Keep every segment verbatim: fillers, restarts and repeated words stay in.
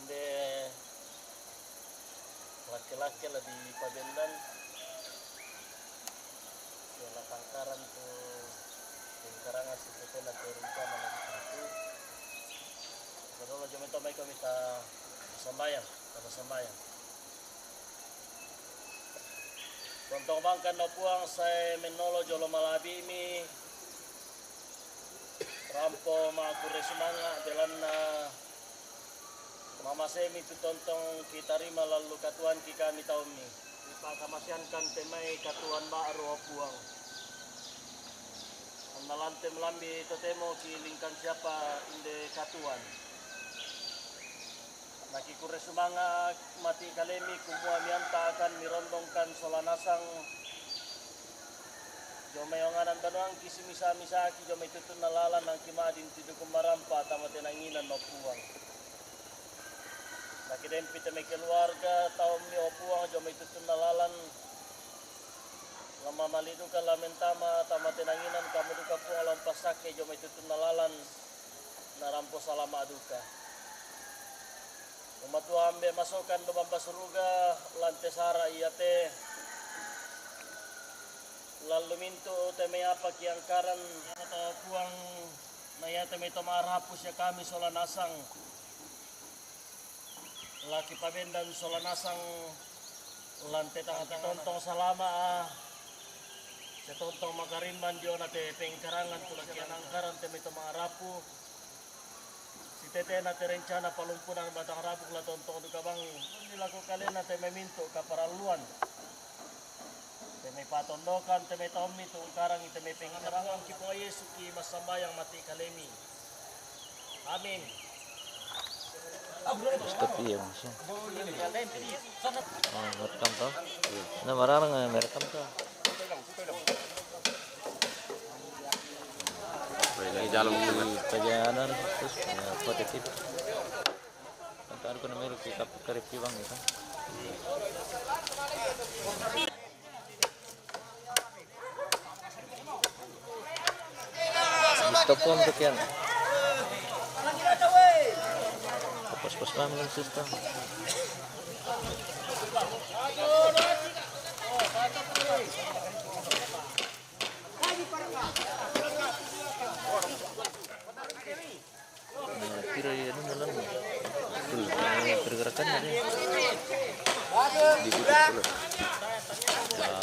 Inde laki-laki la di pabendan, la tangkaran tu pengkarangan si tetena tu rencana lagi tentu. Padahal jom itu mai kami ta sambayang, ta sambayang. Tontong bangkan no Puang sai menolo jolo malabimi, rampo ma kure sumanga belanna mamasemi tu tontong kitarima lallu katuanki kami taummi. Pakamaseankan te mai katuan ba'ru, o Puang. Anna lante melambi totemo kilingkan siapa inde katuan. Nakikurre sumanga mati kalemi kumua mianta akan mirondongkan sola nasang jomai onganan banuangki simisa-misaki jomai tuttunna lalan angki madin tidukung marampa tama tenanginan no Puang. Nakedempi te mai keluarga taummi o Puang jomai tuttunna lalan, lamma mali duka la mentama tama tenanginan kamu duka Puang la umpassakke jomai tuttunna lalan. Narampo salama duka. Ummatua ambe masokan do bamba suruga, lante sara iate lallu mintu te mai apa kiangkaran. Atau Puang na iate mai to marapu sia kami sola nasang. Laki pabendan sola nasang lante tanga tontong salama, setontong makarimman diona te pengkarangan tu laki anangkaran te mai to marapu. Sitetena te rencana palumpunan batang rabuk la tontong duka bangi. Ni lako kalena te mai mintu kaparalluan. Te mai patondokan, te mai tommi tu ungkarangi, te mai pengkarangan ki Puang Yesu ki massambayang mati kalemi. Amin. Terus tapi ya, Mas. Oh, merekam toh? Nah, marang, eh, merekam toh? Lagi jalan. Di perjalanan terus, eh, positif. Antar aku namanya kita kerip bang gitu. Stop pun sekian. Pas-pas paham kan sistem. Nah, kira ya, ini malam. Tuh, eh, pergerakan ada. Dibuka dulu. Nah.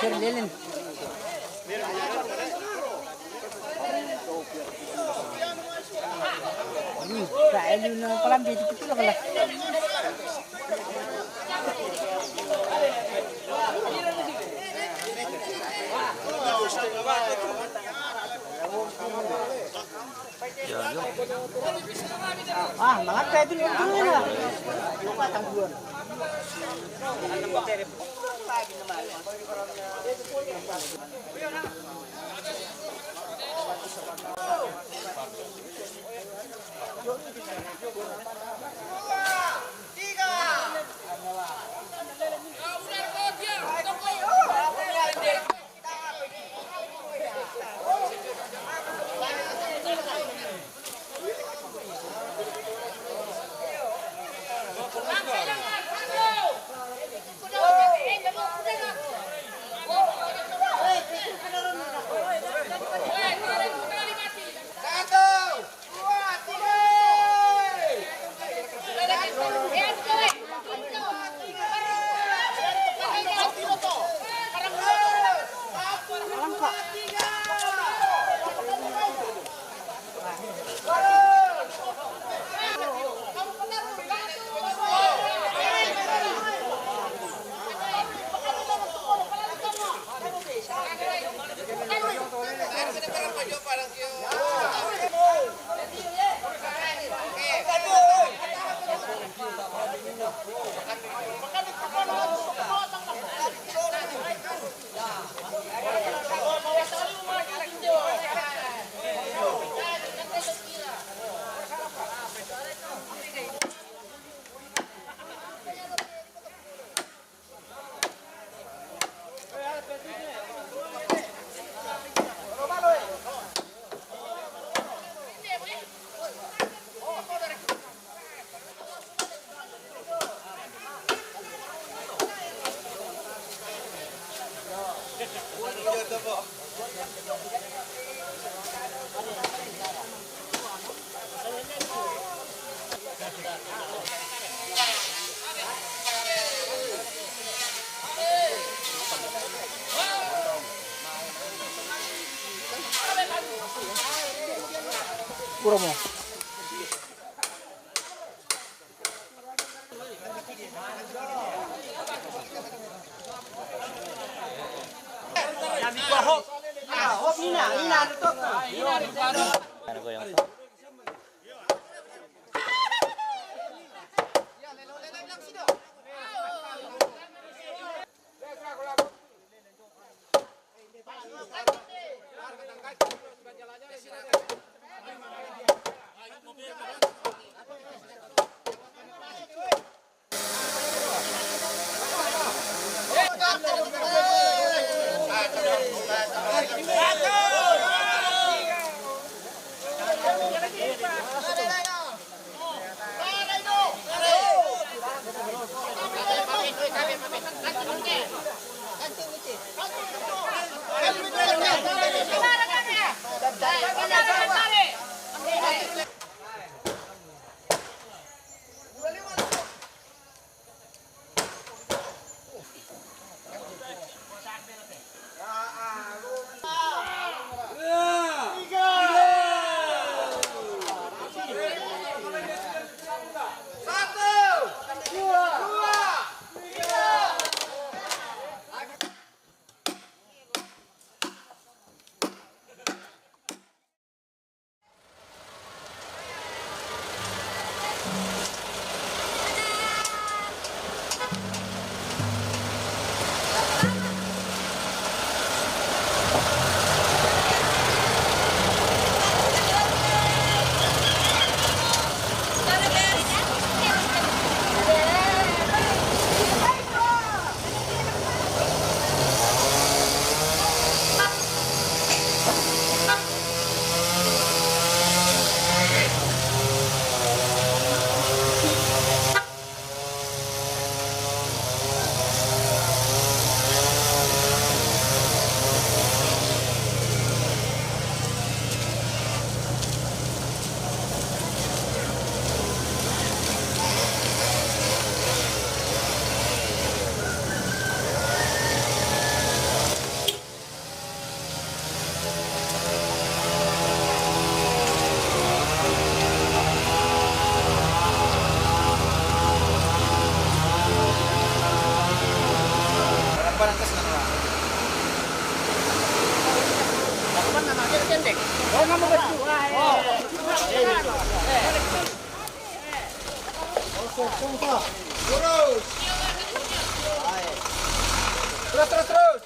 Lelen. Ini, tak elu na kolam bedi betul lah. Ah, mangape itu ni, itu ni lah. Lupa tangguhan. Puro mo. Pendek. Oh, nggak mau berdua. Oh. Terus. Terus, terus, terus.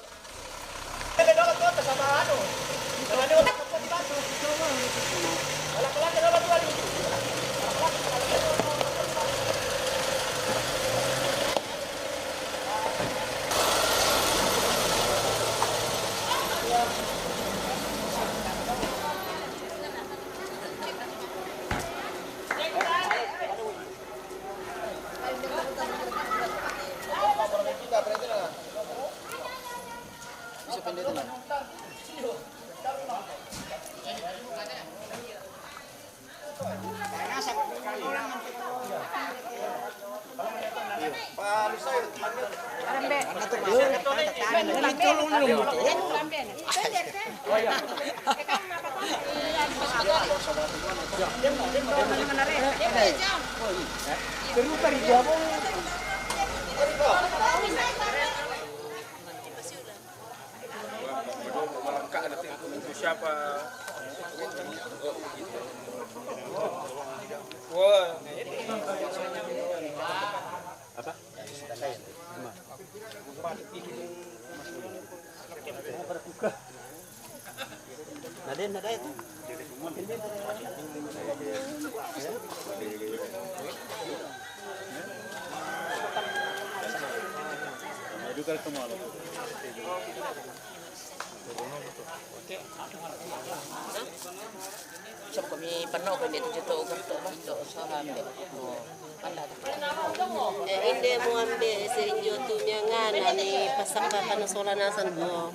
Siapa? Wah, apa? Nade, nade itu. Sab ko mi pano ko inde tuju to ugar to ba to soha ambe. Oh, panda. Eh, inde mo ambe sering jotu miangana ni pasaka kanu sola nasan ko.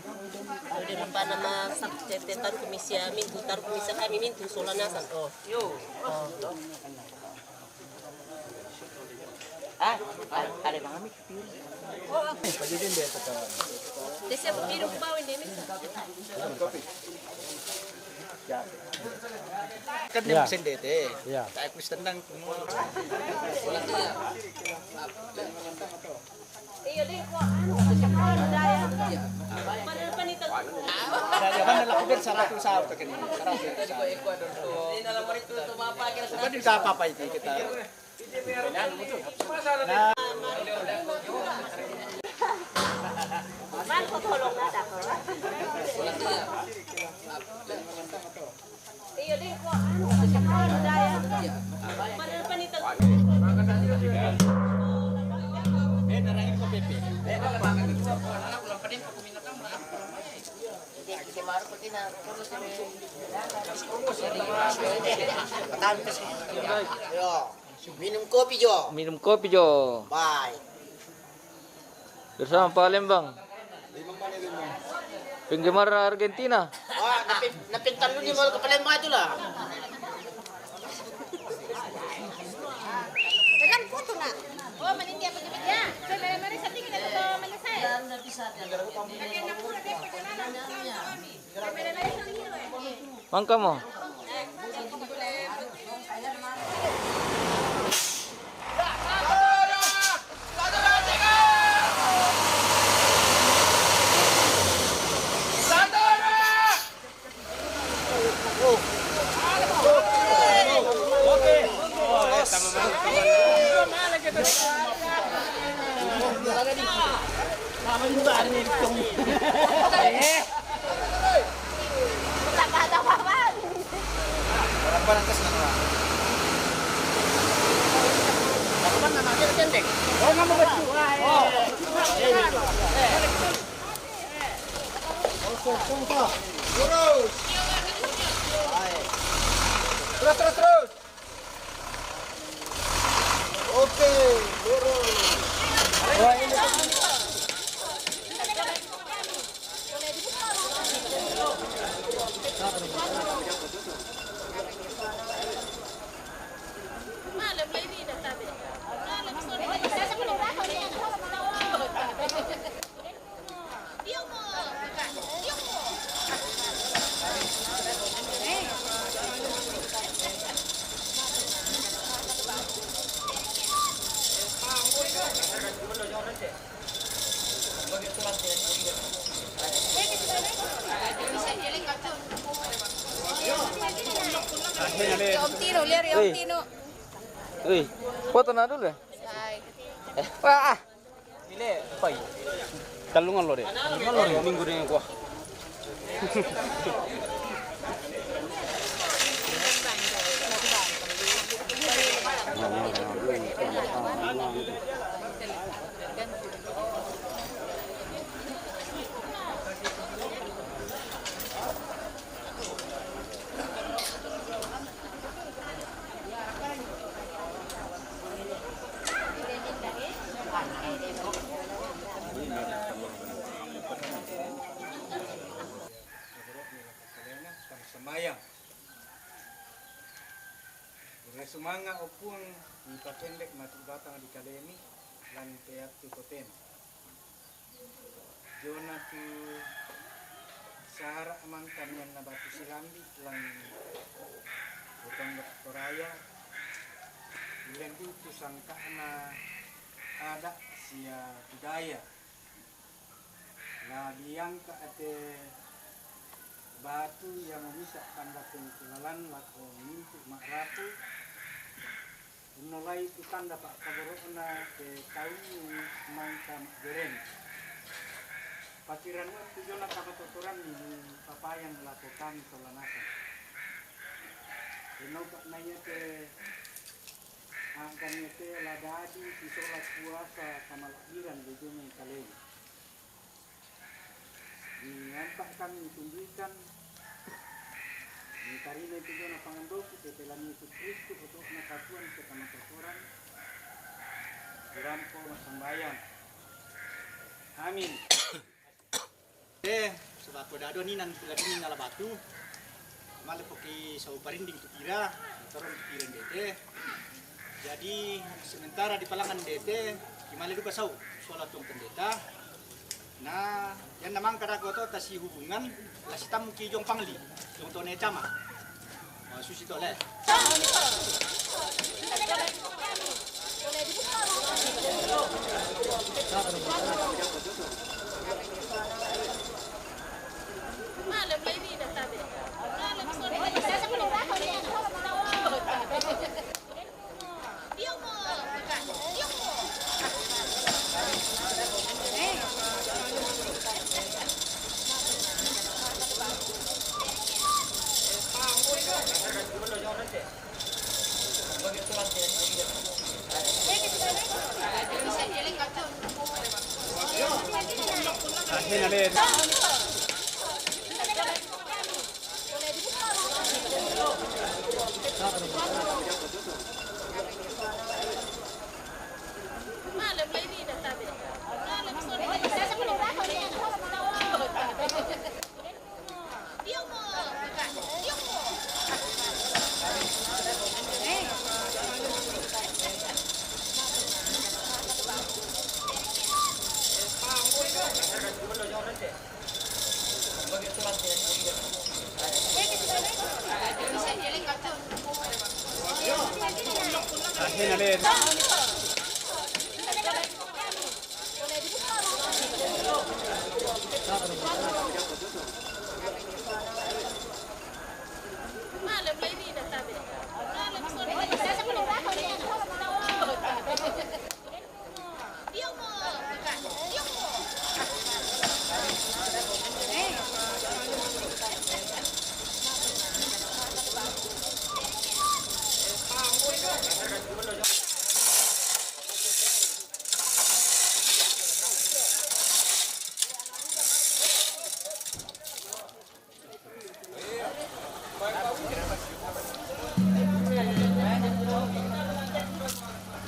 Jadi rupa nama sak cetetan komisia mintu tar komisia kami mintu sola nasan. Oh. Yo. Oh. Ah, ada bang ami. Desa piru bawin demi. Kan dia bisa dete. Ya. Kayak kus tenang. Iya deh, kok anu, kok cakap daya. Padahal panitia. Mana lakukan salah tuh salah tuh kan. Salah tuh. Ini dalam itu tuh apa kita. Apa itu kita. Yo. Minum kopi jo. Minum kopi jo. Bye. Bersama Palembang. Penggemar Argentina. Wah, napin, napin talu ni mal ke Palembang itulah. Tekan foto nak. Oh, menitia betul ya. Saya dari mana saya tinggal atau mana saya? Mangka mo. Terus, terus, terus. Oke, lurus. Ya, Om Tino, lihat ya, Om Tino. Hei, foto na dulu ya? Hai. Wah, ah. Ile, pai. Talungan lo de. Talungan lo de. Minggu de kuah. Sembahyang. Ure sumanga' o Puang, mipapendek matu batang di kalemi lan peattu totemo. Diona tu sara' mangkamian na batu silambi' lan Tondok Toraya, ulendu tu sangka'na ada' sia budaya. La diangka' te batu ia mamisa' tanda pengkulalan lako mintu' ma'rapu, unnolai tu tanda pa'kaboro'na te taunnu mangka ma'gereng. Pakirannuan tu diona kamatotoranni papayan lako kami sola nasang. Enopa' na ia te angkami te la dadi sisola kuasa kamala'biran ri jumeng kalemi. Niampa' kami tunduikan, nitarima itu jona pangandoku, te Tuhan Yesus Kristus, oto'na katuoan sia kamatotoran, dirampo massambayang. Amin. Eh, sebab ko dado ni nan pula dini nala batu. Male poki sau parinding tu pira, motoron tu pira ndete. Jadi, sementara di palangan ndete, kimale duka sau, sola tuang pendeta. Na, yan namang kada ko to tasi hubungan, la sitammu ki jong pangli, jong tone cama. Oh, susi tole.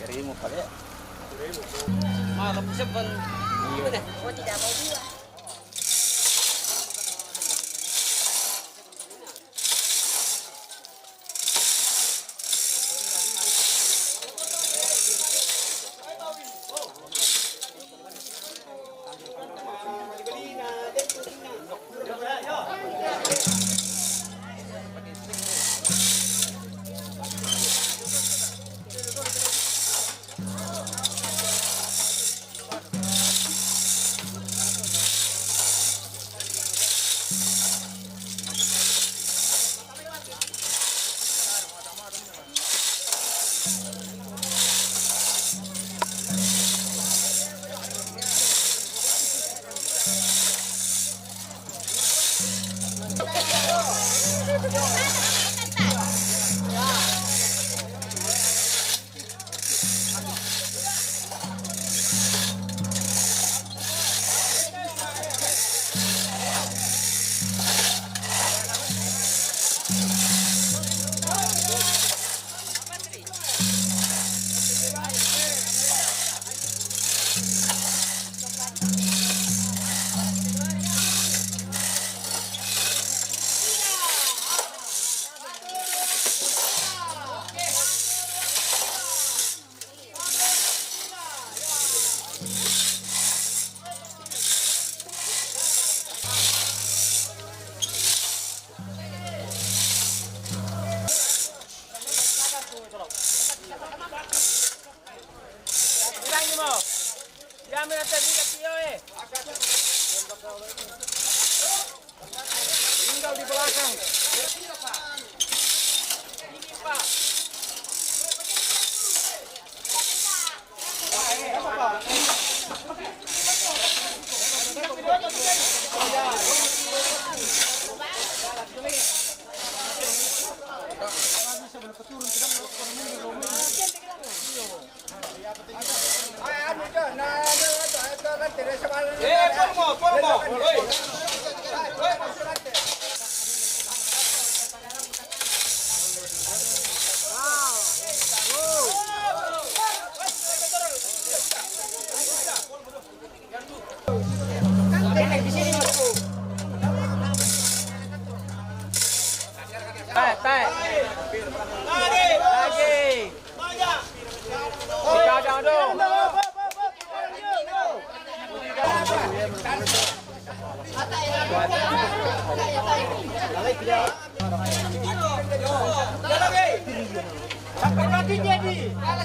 Kirimu pale. Malam sepan. Iya. Bilang ni mo. Diyan mo na tabi ka tiyo eh. Tinggal di belakang. Tae, tae. Lagi. Sikadang dong.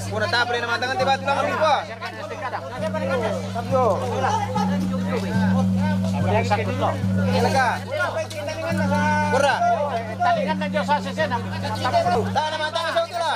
Kuna tapa ri na matangan te batu lama rupa. Silakan. Kurang. Tana matangan sa utula.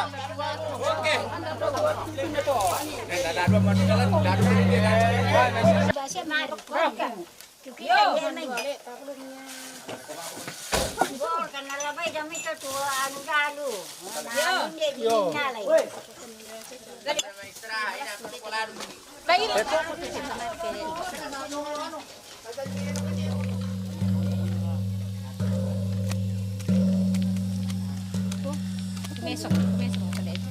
Mesok, mesok pala ito.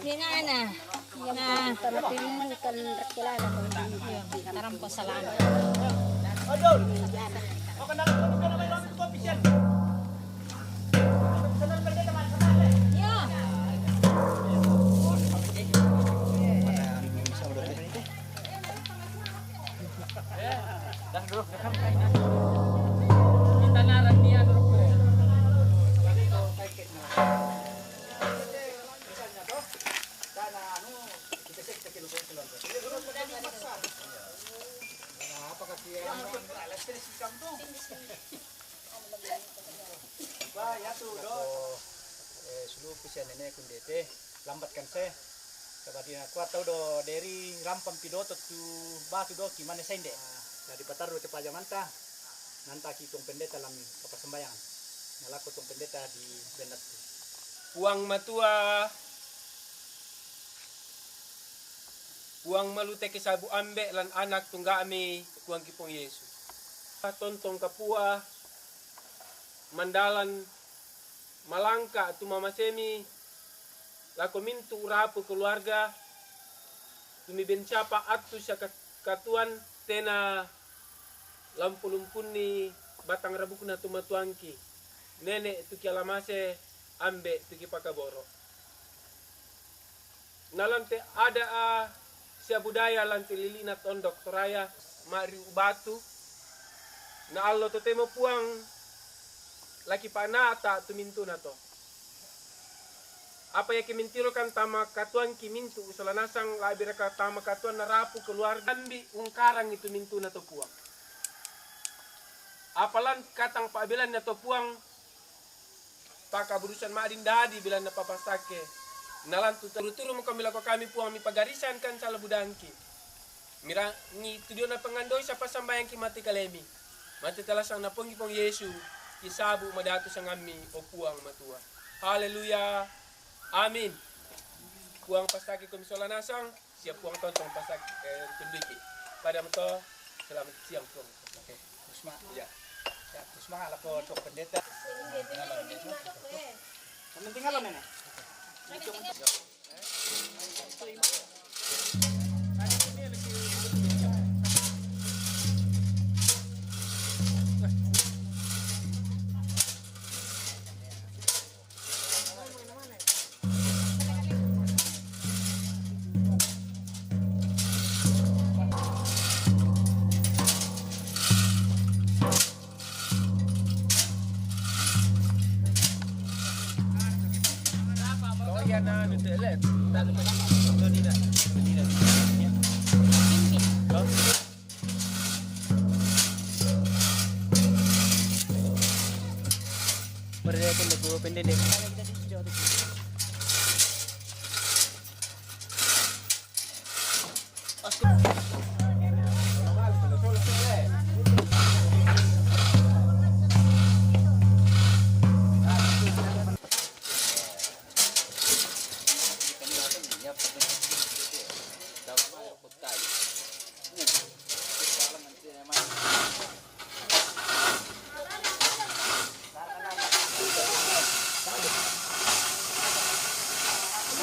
Ni Nana. Nah. Tarampo salamat. Ba, ya tu do. Eh, sulu ku sia nene ku ndete, lambat kan se. Sabadina kuat tau do deri rampang pidoto tu batu doki mane sende. Nah, di patarru te pajamanta. Nanta ki tuang pendeta lam kapasambayangan. Nalako tuang pendeta di bendat. Puang Matua, Puang malute ke sabu ambe lan anak tungga'mi Puang ki Puang Yesu. Tontong kapua mandalan malangka tu mamasemi lako mintu urapu keluarga, tu mibencapa attu sia kat-, katuan tena lampu-lumpunni batang rabukna tu matuangki, nene tu ki alamase, ambe tu ki pakaboro. Nalante ada a sia budaya lante lilina tondok Toraya ma'riu batu. Na allo totemo Puang laki panata tu mintuna to. Apa yake mintirokan tama katuangki mintu usola nasang labiraka tama katuan narapu keluarga ambi ungkarangi tu mintuna to Puang. Apalan katang pa'belanna to Puang, pakaburusan ma'din dadi bilanna papasake. Nalantu turu-turu mo kami lako kami, Puang, mi pagarisan kan sala budangki. Mirangi tu dio na pangandoi sapa sambayangki mati kalemi. Mati talasang na pongki, Puang Yesu, ki sabu madatu sangammi, o Puang Matua. Haleluya. Amin. Puang pastaki komi sola nasang, sia Puang tontong pastaki, eh, tundiki. Pada mo to, selamat siang, Puang. Oke. Terus, Mak. Iya. Ya, terus, Mak, ala ko tok pendeta. Yang penting apa, Nenek?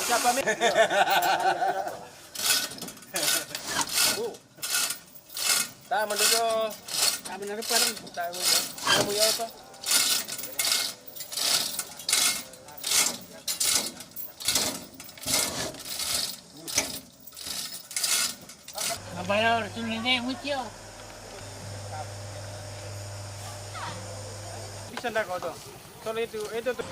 Siapa, Mi? Tama dulu. Tama na rin pa rin. Tama na. Ano mo yun pa? Abayo, sunod na yung mutyo. Bisa na ko to. Solo itu, itu tuh.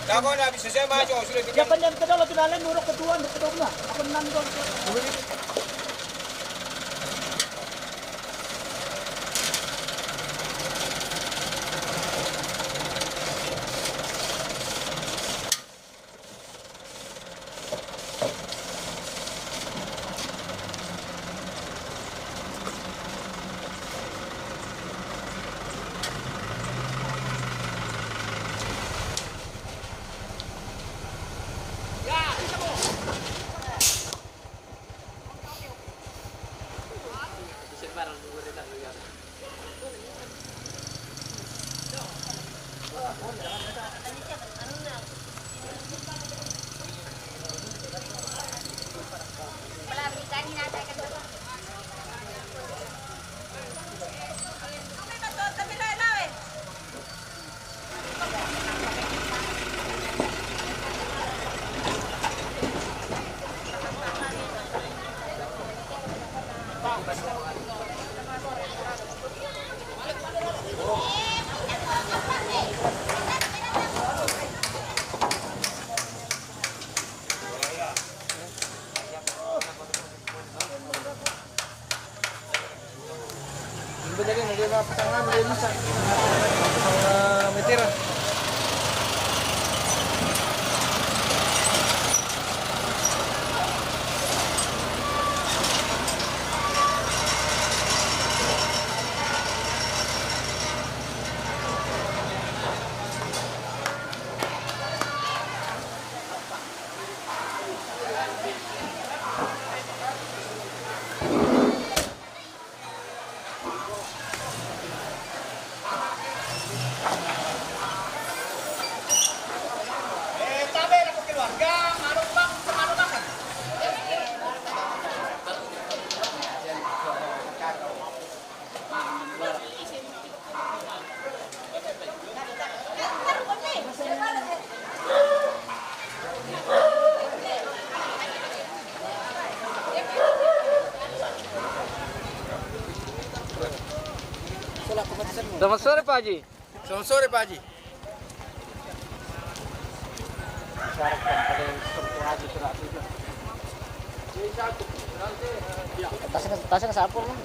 Japan yang kedua, kedua, kedua. Aku nandol. Selamat sore, Pak Haji. Selamat sore, Pak Haji. Tasnya, tasnya ke sapu, Bang.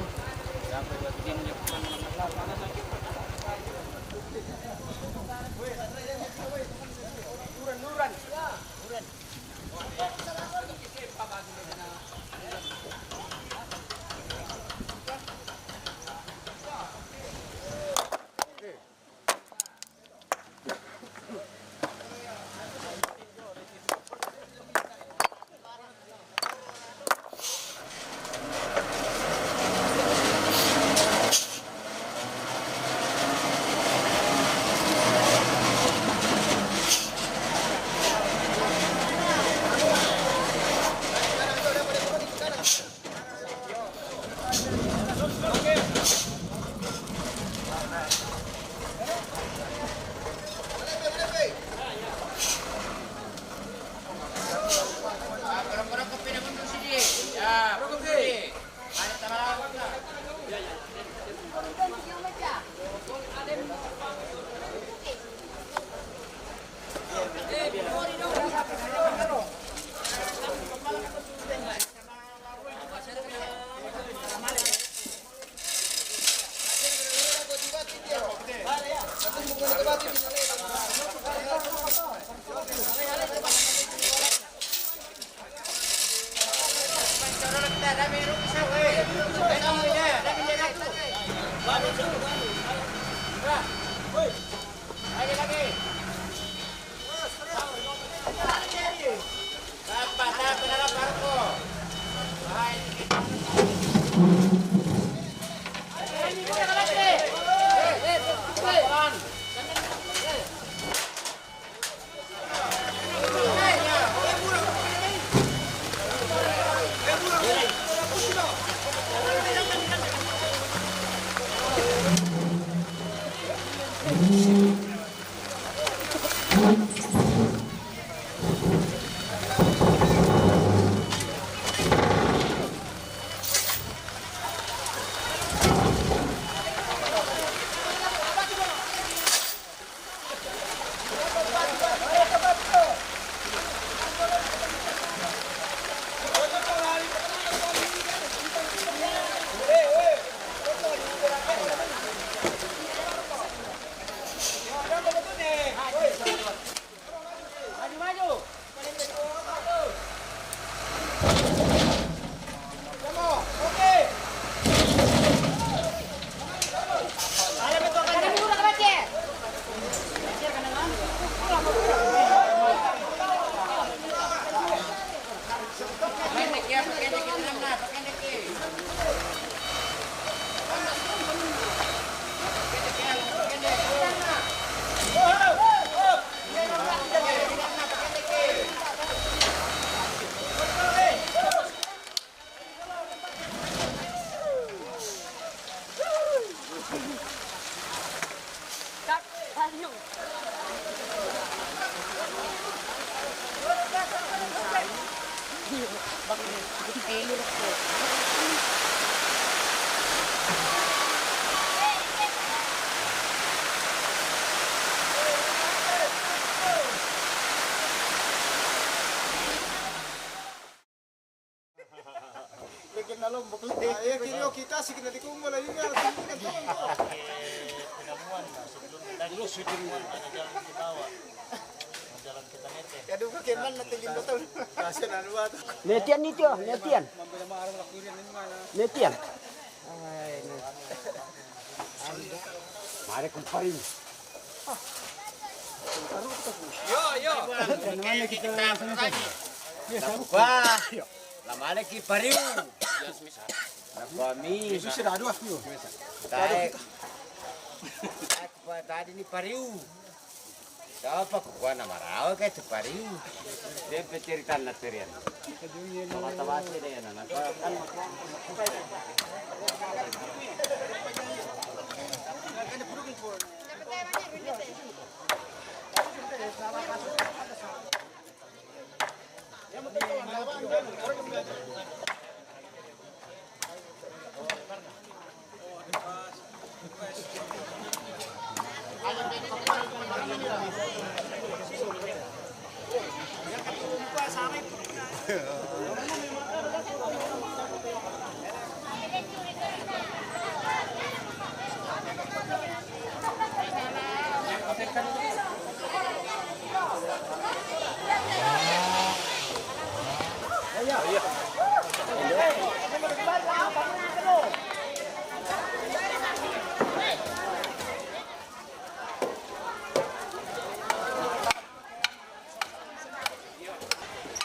Kini kita sih kena dikumpul lagi kan. Dulu syuting ada jalan ke bawah. Jalan kita nete. Ya, dulu ke mana nanti lima tahun. Kasihan anu batu. Netian itu, netian. Netian. Mari kumpari. Yo, yo. Wah, lamane ki pariu. Kami. Yesus sudah dua. Tae. Tae tadi ni pariu. Siapa kuana marawa ke tu pariu? Dia pe cerita na terian. Mata basi dia na. Kan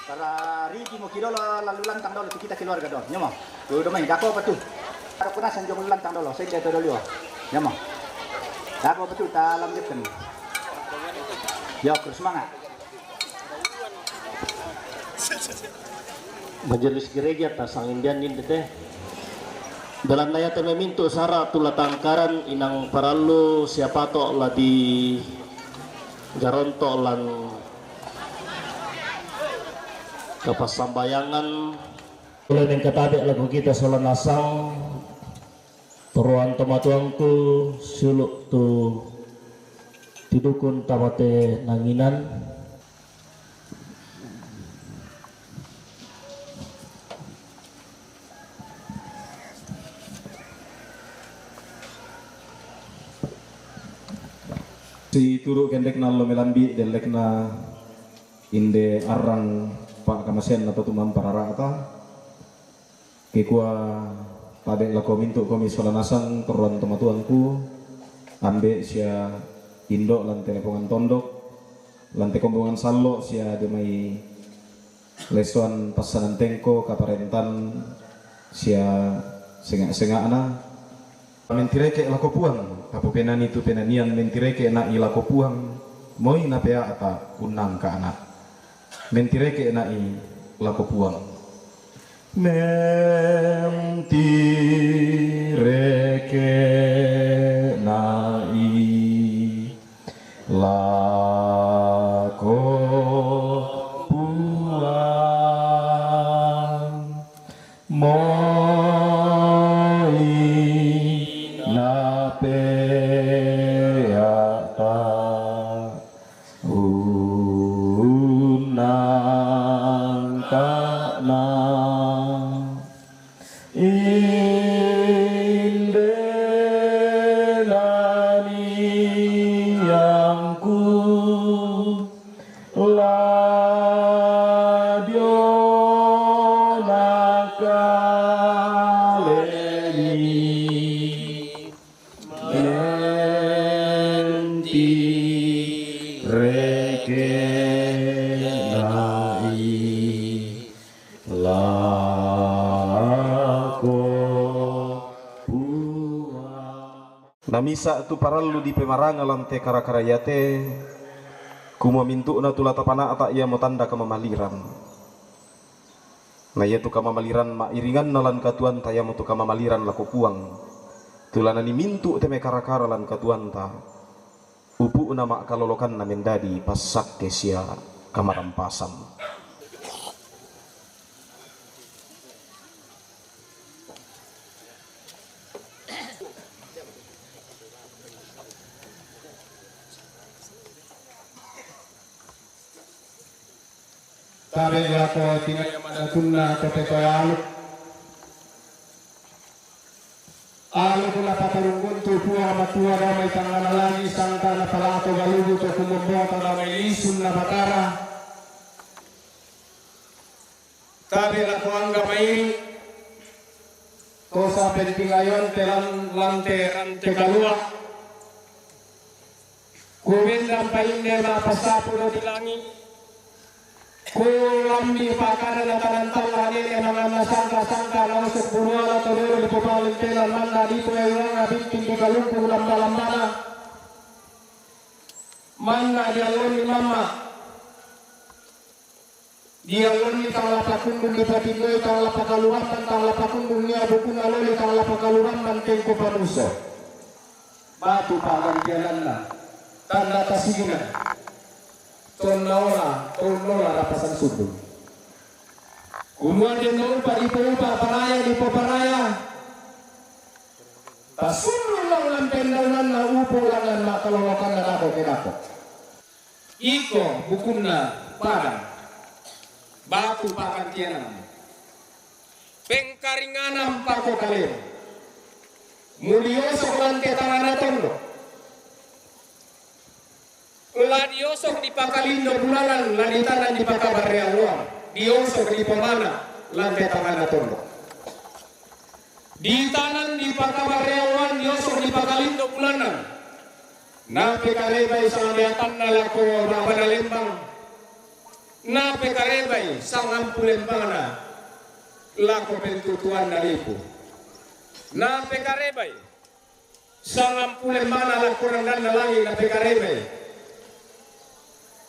Para riki mo kidolo lalu lantang dolo tu kita keluarga dolo. Nyama. Tu domai dako apa tu? Ada kuna sanjung lantang dolo. Saya dia dolo. Nyama. Dako apa tu? Talam jepun. Yo, terus semangat. Majelis gereja ta sangindian ninde te. Dalam naya te memintu sara tula tangkaran inang parallu siapato la di garonto lan kapassambayangan. Ulai mengkatabe lagu kita sola nasang. Toruan tomatuangku, siulu' tu tidukun tama te nanginan. Situru' kendekna allo melambi' dellekna inde arrang pa'kamaseanna to tumampa rara'ta. Kikua tabe' lako mintu' komi sola nasang torroan tomatuangku, ambe' sia indo' lan te lepongan tondok, lan te kombongan sallo' sia dio mai lesoan passanan tengko kaparentan sia senga'-senga'na. Mentireke' lako Puang, kapopenani tu penanian mentireke' na'i lako Puang, moi napea'ta unnangka'na. Mentireke' na'i lako Puang. Mentireke' na'i lako Puang. Moi napea'ta unnangka'na. Inde laniangku la diona kalemi, mentireke' na'i lako Puang. Namisa' tu parallu dipemaranga lan te kara-kara iate, kumua mintu'na tu la tapana'ta iamo tanda kamamaliran. Na iatu kamamaliran ma'iringanna lan katuoanta iamotu kamamaliran lako Puang, tu la nanii mintu' te mai kara-kara lan katuoanta, upu'na ma'kalolokanna mendadi passakke sia kamarampasan. Tabe' lako tinaya madatunna to te payalu. Matua dao mai tangngana langi, sangka'na palato galugu to kumombota dao mai lisunna Batara. Tabe lako angga mairi, tosa pentingayon te lan-, lante, lante kalua. Kubendang painde ma'passapu do di langi. Kulambi pakada na tanantalla nene manganna sangka-sangka naosok buruala to doro di popaling tenan manna di poewangnga bitting di kalumpu lamba-lambana. Manna di allonni mamma. Di allonni tang lapakundung di patindoi, tang lapakalurambang, tang lapakundung nia bukunna loli, tang lapakalurambang tengko panuso. Batu pa'gantiananna, tanda tasigina. Tonna ola, tonna ola rapasan sundung. Kumua den na upa di poupa paraya, di poparaya. Tasundung lao lan pendaunanna upu langan ma'kalolokanna dako ke dako. Iko bukunna padang, batu pa'gantiananna, pengkaringanan pako kalero. Muliosok lante tangana tondok. La diosok di pakalindo bulanan, la ditanan di pakabarrealloan, diosok di pomana lante tangana tondok. Ditanan di pakabarrealloan, diosok di pakalindo bulanan. Napekarebai sangabeatanna lako rabana lembang. Napekarebai sangampu lembangna lako pentutuanna lipu. Napekarebai sangampu lembangna lako randanna langi, napekarebai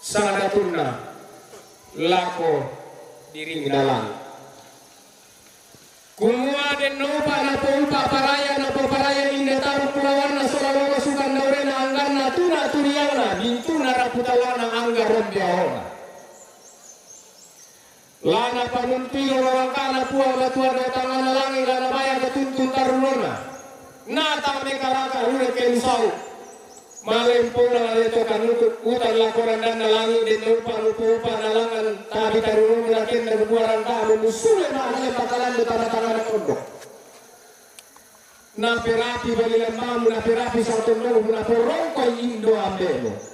sangadatunna lako diringna langi. Kumua den na upa napoupa paraya, napoparaya inde taruk kulawanna sola lolo sukan daurena angganna tuna turiangna, mintuna raputalana angga rombeaona. La napamuntui lolo rangkana Puang Matua dao tangana langi, la nabaya ketuntun tarunona. Nata mekaraka ule kelusau. Malempona la detokan utan lako randanna langi, den na upa, upa-upa na langan tabi tarunona, kenna bubua rangkamu, musule ma ale pakalando tana-tana na tondok. Naperapi bali lembamu, naperapi sang tondokmu, naporongkoi indo ambemu.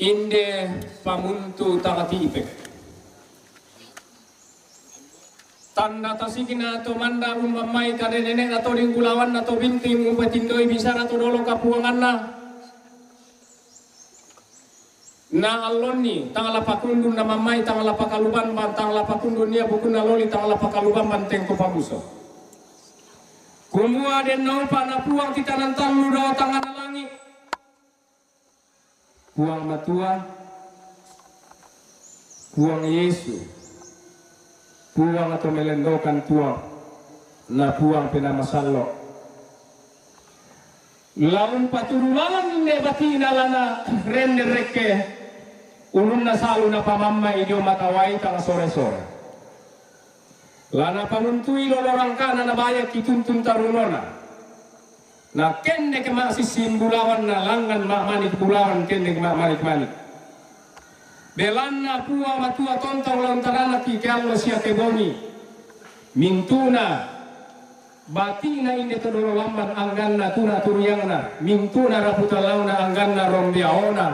Inde pamuntu takatipek. Tanda tasikna to manda ummammai kade nenekna to dinggulawanna to binting umpatindoi bisara to dolo kapuanganna. Na allonni tang lapakundun na mammai tang lapakalubamban tang lapakundun nia bukunna loli tang lapakalubamban tengko pabuso. Kumua den na upa na Puang titanan tallu dao tangana langi. Puang Matua, Puang Yesu, Puang to melendokan Puang, na Puang pe na masallo. Laung paturu lalang inde batina lana rende rekke ulunna salu napamammai dio matawai tang sore-sore. Lana pamuntui lolo rangkana nabayaki tuntun tarunona. Na kenneke ma'sissin bulawan na langngan ma'manik bulawan kenneke ma'manik-manik. Belanna Puang Matua tontong lantaranaki ke allo siake bongi. Mintuna batina inde to dolo lamban angganna tuna turiangna. Mintuna raputan launa angganna rombeaona.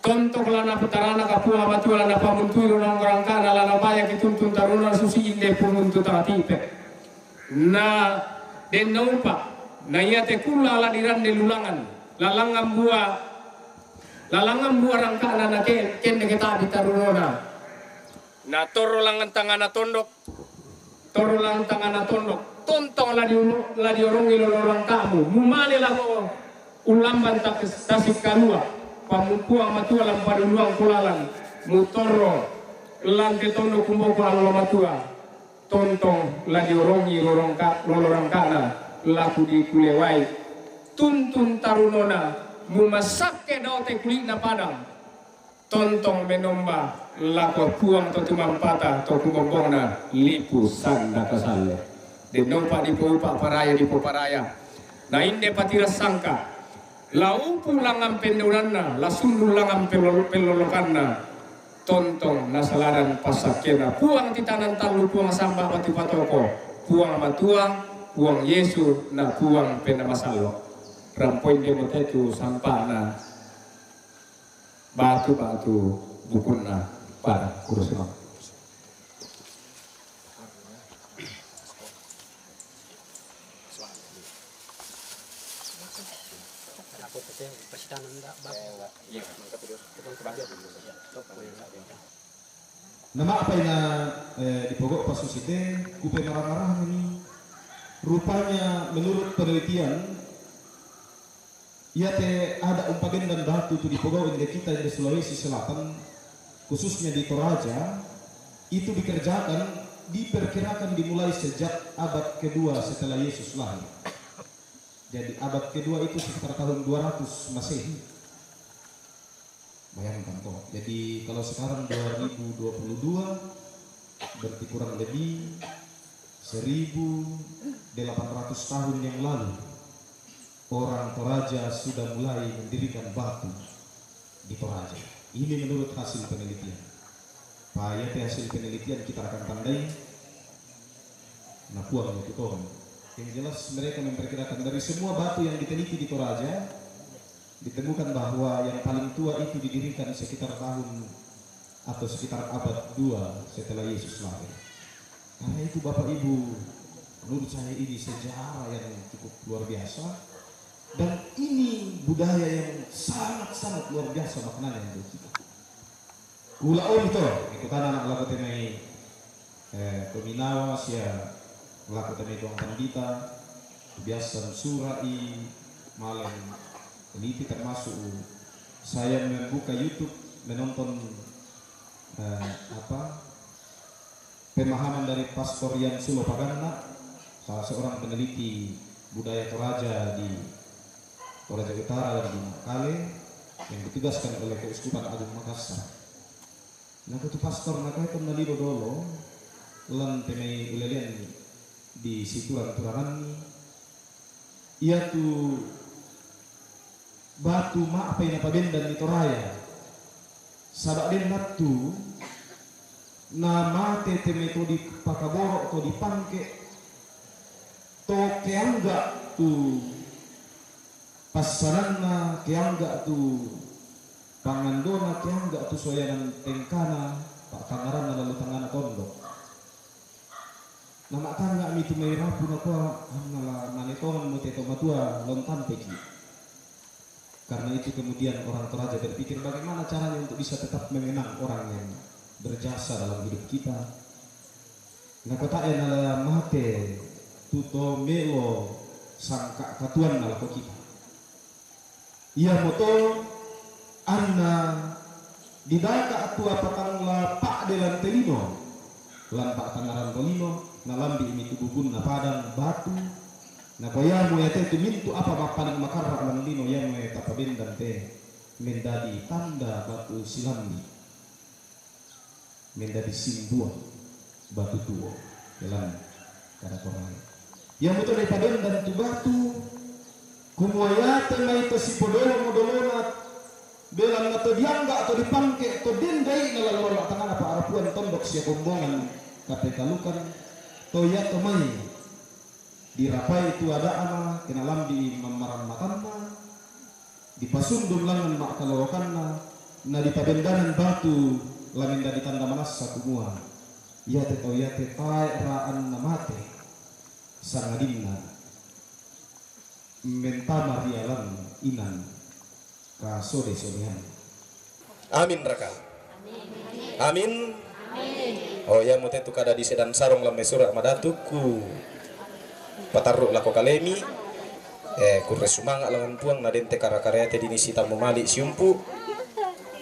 Tontong lana putaranaka Puang Matua lana pamuntui lona rangkana lana bayaki tuntun taruna susi inde pumuntu takatipe. Na den na umpa, na iate kulla la dirande lulangan, lalangan bua, lalangan bua rangkana na ke, kende ke tabi tarunona. Na torro langan tangana tondok, torro langan tangana tondok, tontong la di, la diorongi lolo rangkamu, mumale lako ulamban tak-, tasik kalua, pamumpuang matua lampa duluang kulalan, mutorro lante tondok kumboko allo matua. Tontong la diorongi lorongka-, lolo rangkana laku di kulewai. Tuntun tarunona Mumasakke dao te kuli'na padang, tontong menomba lako Puang to tumampata to kubombongna lipu sanda kasalle. Dennopa dipoupa paraya dipoparaya. Na inde patira sangka, la upu langan pendonanna, la sundul langan pello-, pellolokanna, tontong nasalaran passakkena Puang Titanang Tallu, Puang Samba Batu Patoko, Puang Matua, Puang Yesu, na Puang Penna Masallo. Rampoi demo tetu sampana batu-batu bukunna pada kursi. Nama'pai na, eh, dipogau' passusite, kupemarang-marangni. Rupanya menurut penelitian, iate ada' umpabendan batu tu dipogau' inde kita inde Sulawesi Selatan, khususnya di Toraja, itu dikerjakan, diperkirakan dimulai sejak abad kedua setelah Yesus lahir. Jadi abad kedua itu sekitar tahun dua ratus Masehi. Bayangkan toh. Jadi kalau sekarang dua ribu dua puluh dua, berarti kurang lebih seribu delapan ratus tahun yang lalu orang Toraja sudah mulai mendirikan batu di Toraja. Ini menurut hasil penelitian. Pak, iate hasil penelitian kita akan tandai. Na Puang itu toh. Yang jelas mereka memperkirakan dari semua batu yang diteliti di Toraja, ditemukan bahwa yang paling tua itu didirikan sekitar tahun atau sekitar abad dua setelah Yesus lahir. Karena itu, Bapak Ibu, menurut saya ini sejarah yang cukup luar biasa, dan ini budaya yang sangat-sangat luar biasa maknanya untuk kita. Kula oli to, ikutana lako te mai, eh, Tominawa sia lako te mai Tuang Pandita, biasa sura'i, male teliti, termasuk saya membuka YouTube, menonton, eh, apa, pemahaman dari Pastor Yan Sulo Paganna, salah seorang peneliti budaya Toraja di Toraja Utara dan di Makkale, yang ditugaskan oleh Keuskupan Agung Makassar. Nako tu pastor, nako e tonna libo dolo, lan te mai ulelean di situran-turananni, iatu batu ma'apai napabendan di Toraja. Saba' den nattu namate te mai to dipakaboro', to dipangke', to keangga' tu passananna, keangga' tu pangandona, keangga' tu soyanan tengkana, pa'tangngaranna lalu tangngana tondok. Nama'tangnga'mi tu mai rapu, nakua, "Anna la nane tonganmu te to matua lontampeki." Karena itu kemudian orang Toraja berpikir bagaimana caranya untuk bisa tetap mengenang orang yang berjasa dalam hidup kita. Nakua, "Tae' nala mate tu to melo sangka' katuanna lako kita." Iamoto anna didaka' tu apa tang la pa'de lan te lino, lan pa'tangngaran tolino, nalambi'mi tu bukunna padang batu, nakua, "Iamo iate tu mintu' apa mappaling makarra' lan lino, iamo e tapabendan te mendadi tanda batu silambi'." Mendadi simbua batu tuo, belan kada korai. Iamoto naipabendan tu batu, kumua iate mai to sipodolo-modolona, belanna to diangga', to dipangke', to den dai'na lalu tangngana pa'rapuan tondok sia kombongan kapekalukan, to iato mai dirapai tu ada'na, ke nalambi'i mammarammatanna, dipasundun langngan ma'kalolokanna, na dipabendanan batu la mendadi tanda manassa kumua, iate tau iate tae' ra'anna mate, sangadinna mentama ri alanna inan kasode-sodean. Amin raka? Amin. Oh, iamo te tu kada di sedan sarong lamme sura' madatu ku patarru' lako kalemi. Eh, kurre sumanga' langngan Puang, na den te kara-kara iate dini sitammu mali' siumpu'.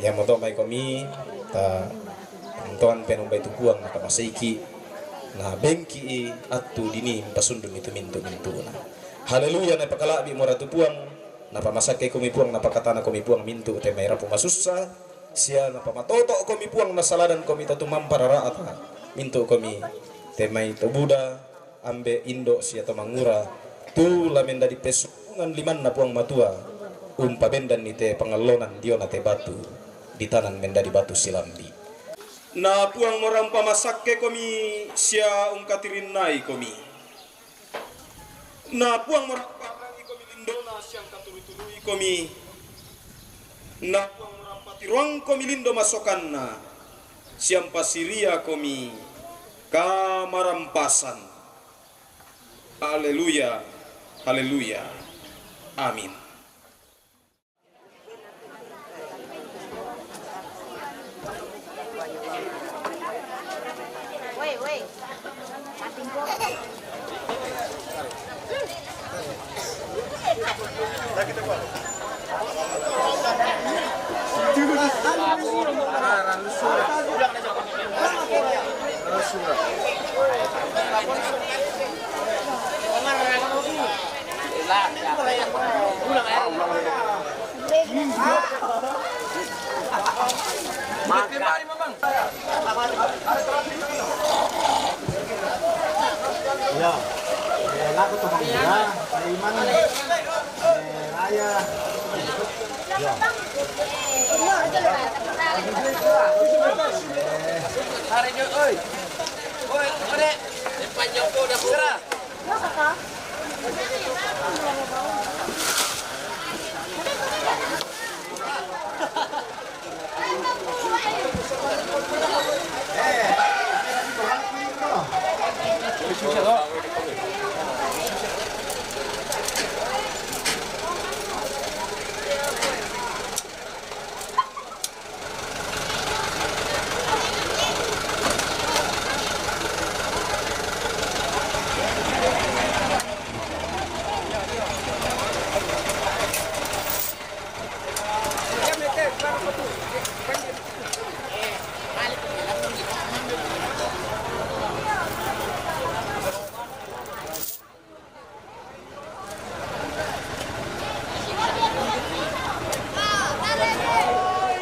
Iamoto mai komi ta tontoan penombai tu Puang, na kamaseiki', na bengki'i attu dini pasundunni tu mintu'-mintu'na. Haleluya, na pakala'bi' mo ratu Puang. Napamasakke komi Puang, napakatana komi Puang mintu' te mai rapu masussa, sia napamatoto' komi Puang, nasaladan komi to tumampa rara'ta, mintu' komi te mai to buda, ambe', indo' sia to mangura, tu la mendadi pessumbungan limanna Puang Matua, umpabendanni te pangallonan diona te batu, ditanan mendadi batu silambi'. Na Puang mora umpamasakke komi sia ungkatirinnai komi. Na Puang mora umparangi komi lindona sia ungkaturu-turui komi. Na Puang mora umpatiroang komi lindo masokanna, sia umpasiria komi kamarampasan. Haleluya, haleluya. Amin. Ya, eh, laku to mangga, eh, iman, eh, raya. Ya. Tarik, oi. Oi, oi, Dek. Depan Joko udah bergerak.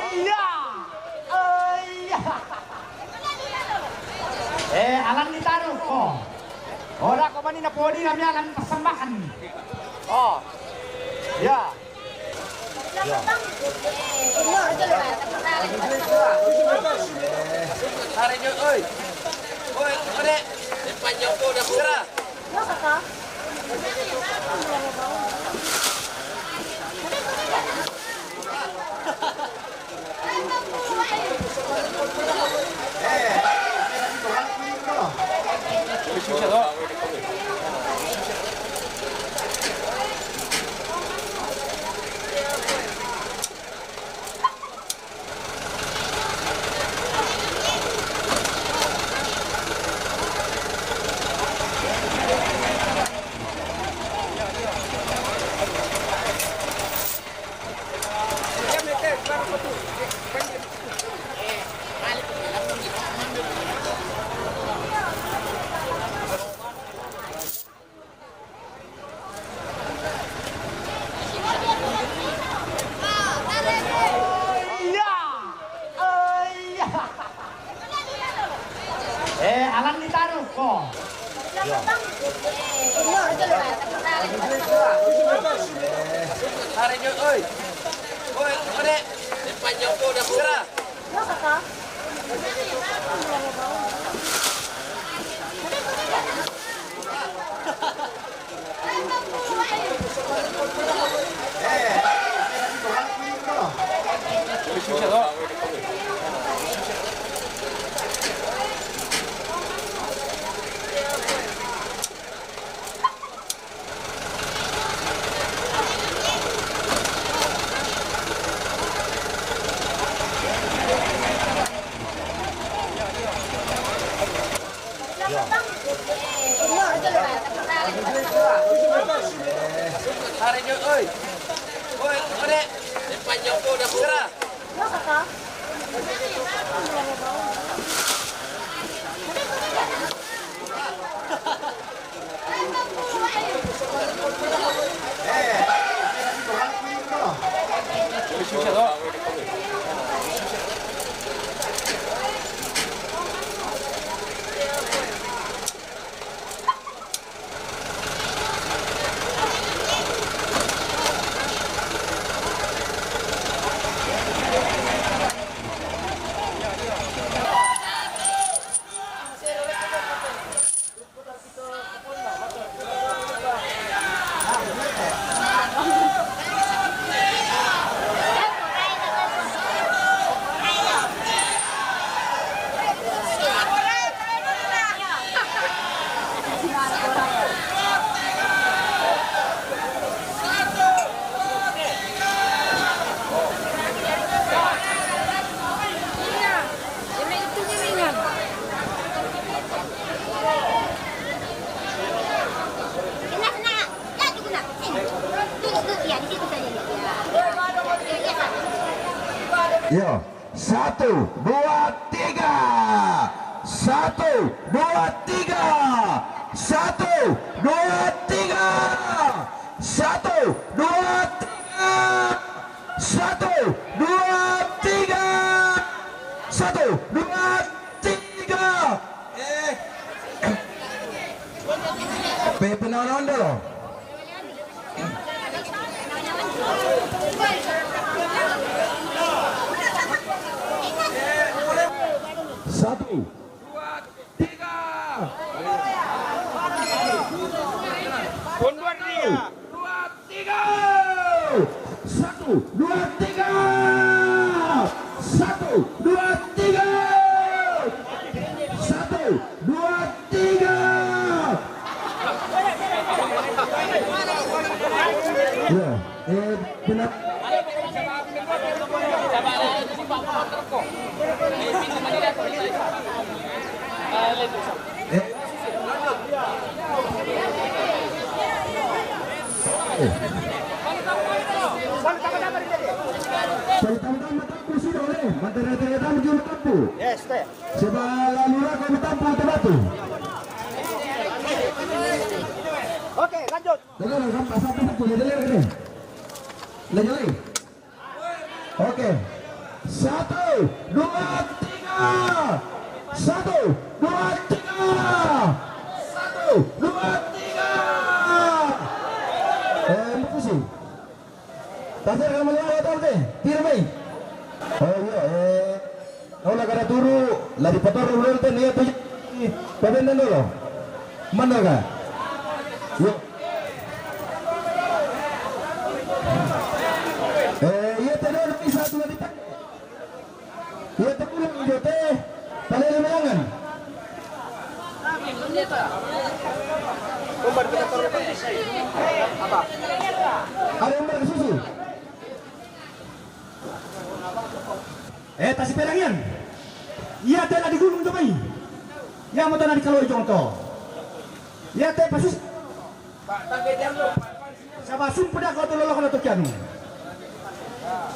Iya. Eh, iya. Eh, alanni taru, ko. Ora ko mani na podi nami alan persembahan. Oh. Ya. Ya. Tarik, oi. Oi, oi, Dek. Depan Joko udah bergerak. Iya. Eh, iya. Eh, alanni taru, ko. Ya. Tarik, oi. Oi, oi, Dek. Depan Joko udah bergerak. Tarik, oi. Oi, oi, Dek. Depan Joko udah bergerak. Yo, satu, dua, tiga. Satu, dua, tiga. Satu, dua, tiga. Satu, dua, tiga. Satu, dua, tiga. Satu, dua, tiga. Eh. Pe-, penaon-naon dulu. Satu. Dua, tiga. Mundur dia. Dua, tiga. Satu, dua, tiga. Satu, dua, tiga. Satu, dua, tiga. Ya, eh, benar. Eh. Pertama-tama tapu sudah oleh, mantere-tere tamu juga tapu. Yes, teh. Sebab lalu raga tapu tebatu. Oke, lanjut. Dengar, sampai, sampai, sampai, dia dengar ini. Lagi, lagi. Oke. Satu, dua, tiga. Satu, dua, tiga. Satu, dua, tiga. Eh, musisi. Tasir kalau mau lewat, oke. Tidak baik. Oh, iya, eh. Kau nak ada turu, lari pator ulun teh, niat tuh. Pabenden dulu. Mana kah? Yuk. Eh, iya teh, dulu bisa tuh di. Iya teh, pulang, iya teh. Tali lima jangan. Ada yang berkesusu. Eh, tasi perangian. Iya teh, na di gunung tu mai. Iya moto na di kaloi jong to. Iya teh pasus. Saba sumpu da ko tu lolo ko tu kianu.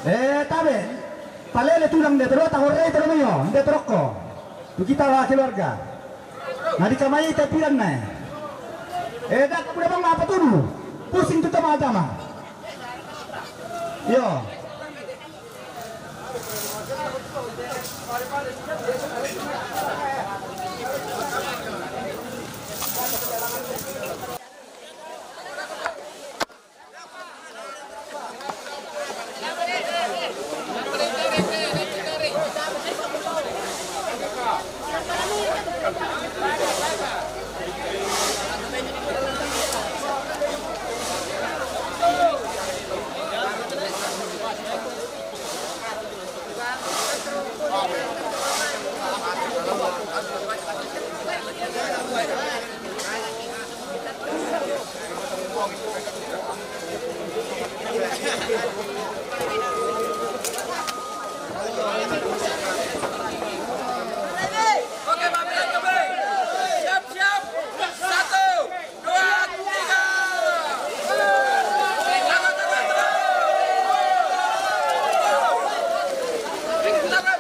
Eh, tabe. Palele tulang de terus tahore terus yo, de teroko. Tu kita lah keluarga. Na di kamai teh piran nai. Eh, dak udah bang apa tu? Pusing tu tama-tama. Yo. Oke, Pak Bren, Pak Bren. Siap, siap. Satu, dua, tiga. Terus, terus, terus. Terus, terus.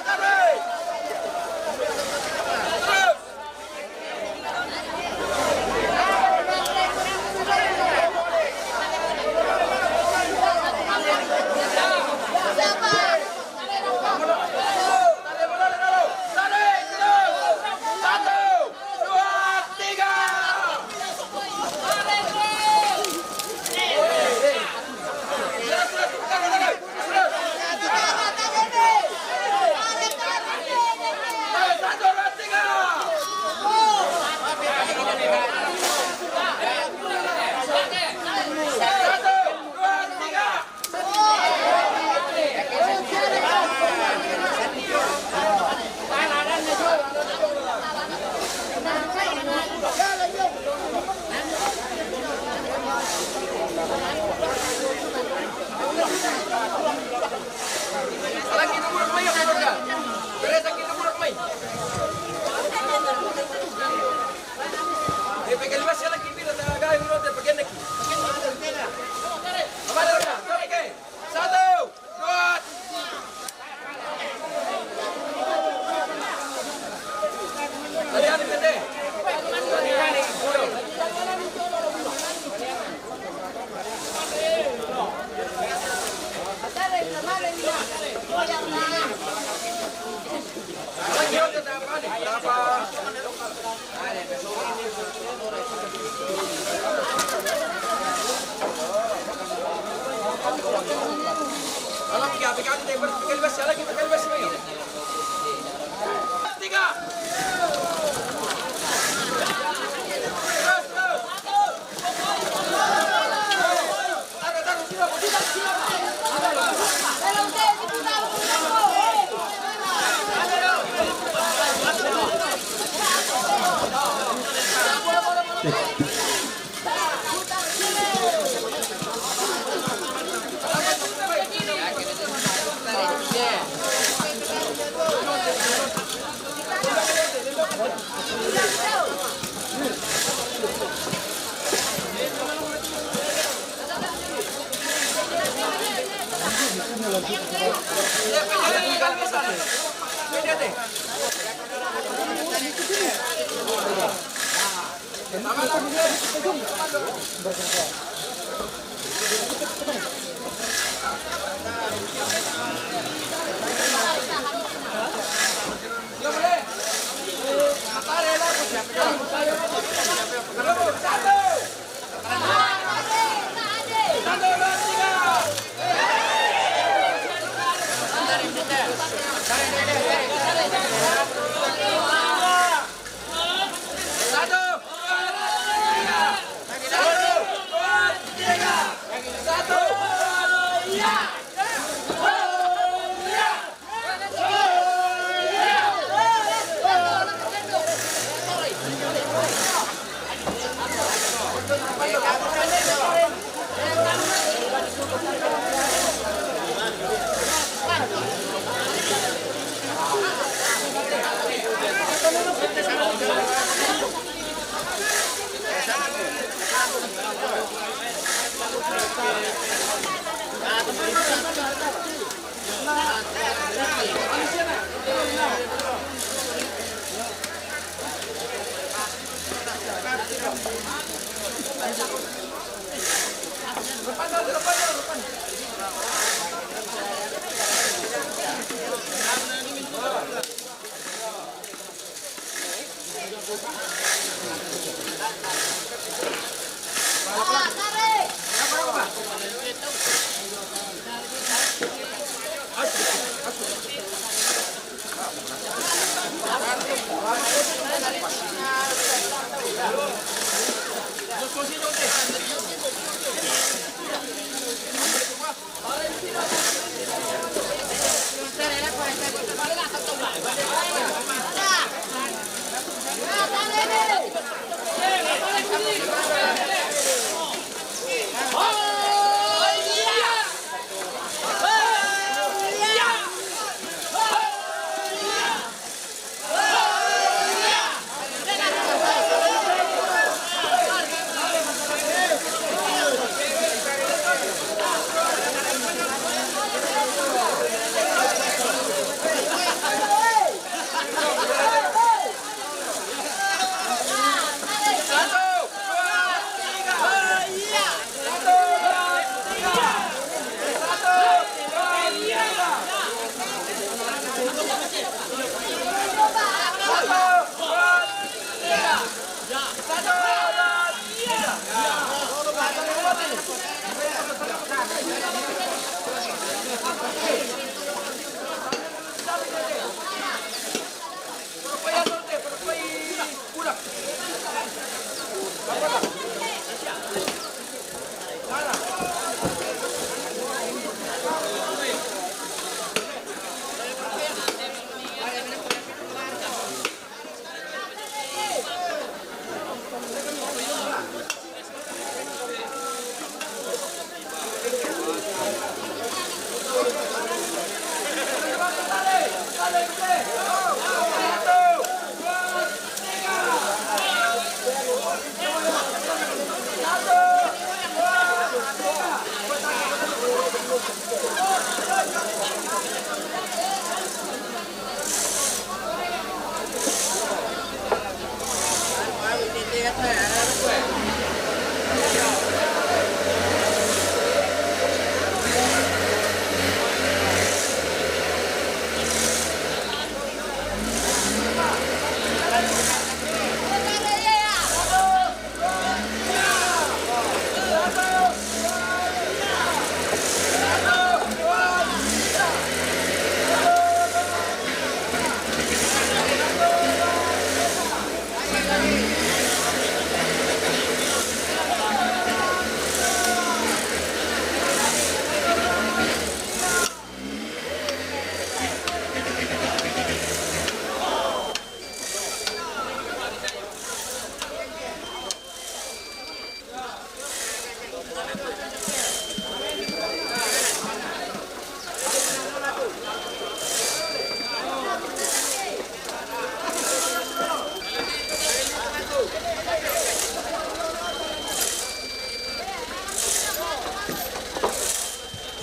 Satu, dua,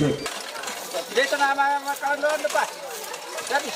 Dito na, mga, mga kawan doon, di ba? Dali.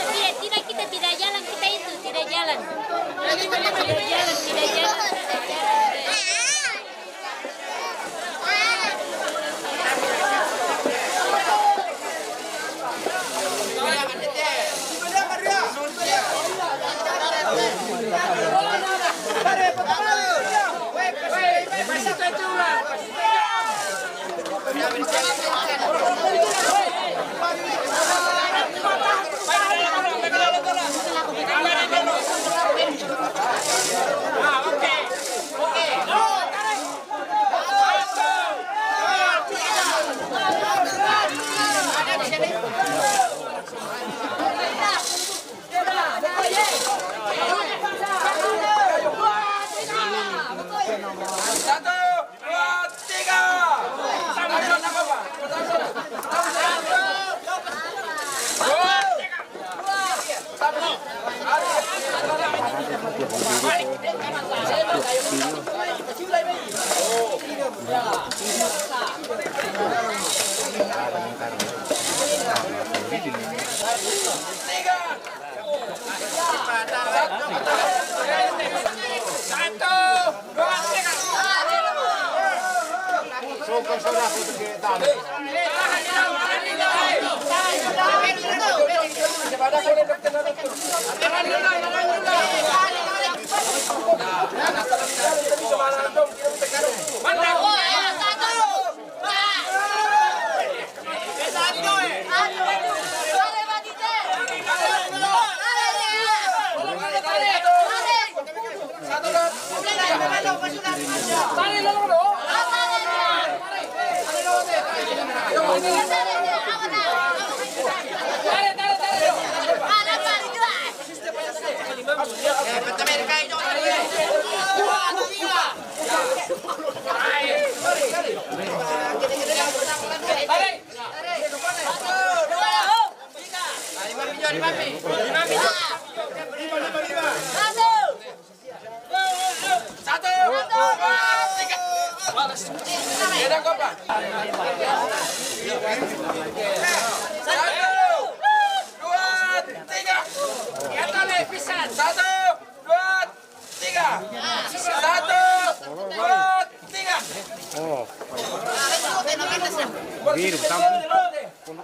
Tidak, tidak, kita tidak jalan, kita itu tidak jalan. Tidak jalan, tidak jalan, tidak jalan. Satu, dua, tiga. Satu, dua, tiga. Satu, dua, tiga. Beda, Bapak. Satu, dua, tiga. Satu, dua, tiga. Satu, dua, tiga. Oh. Biru, tampil. Satu, dua, tiga.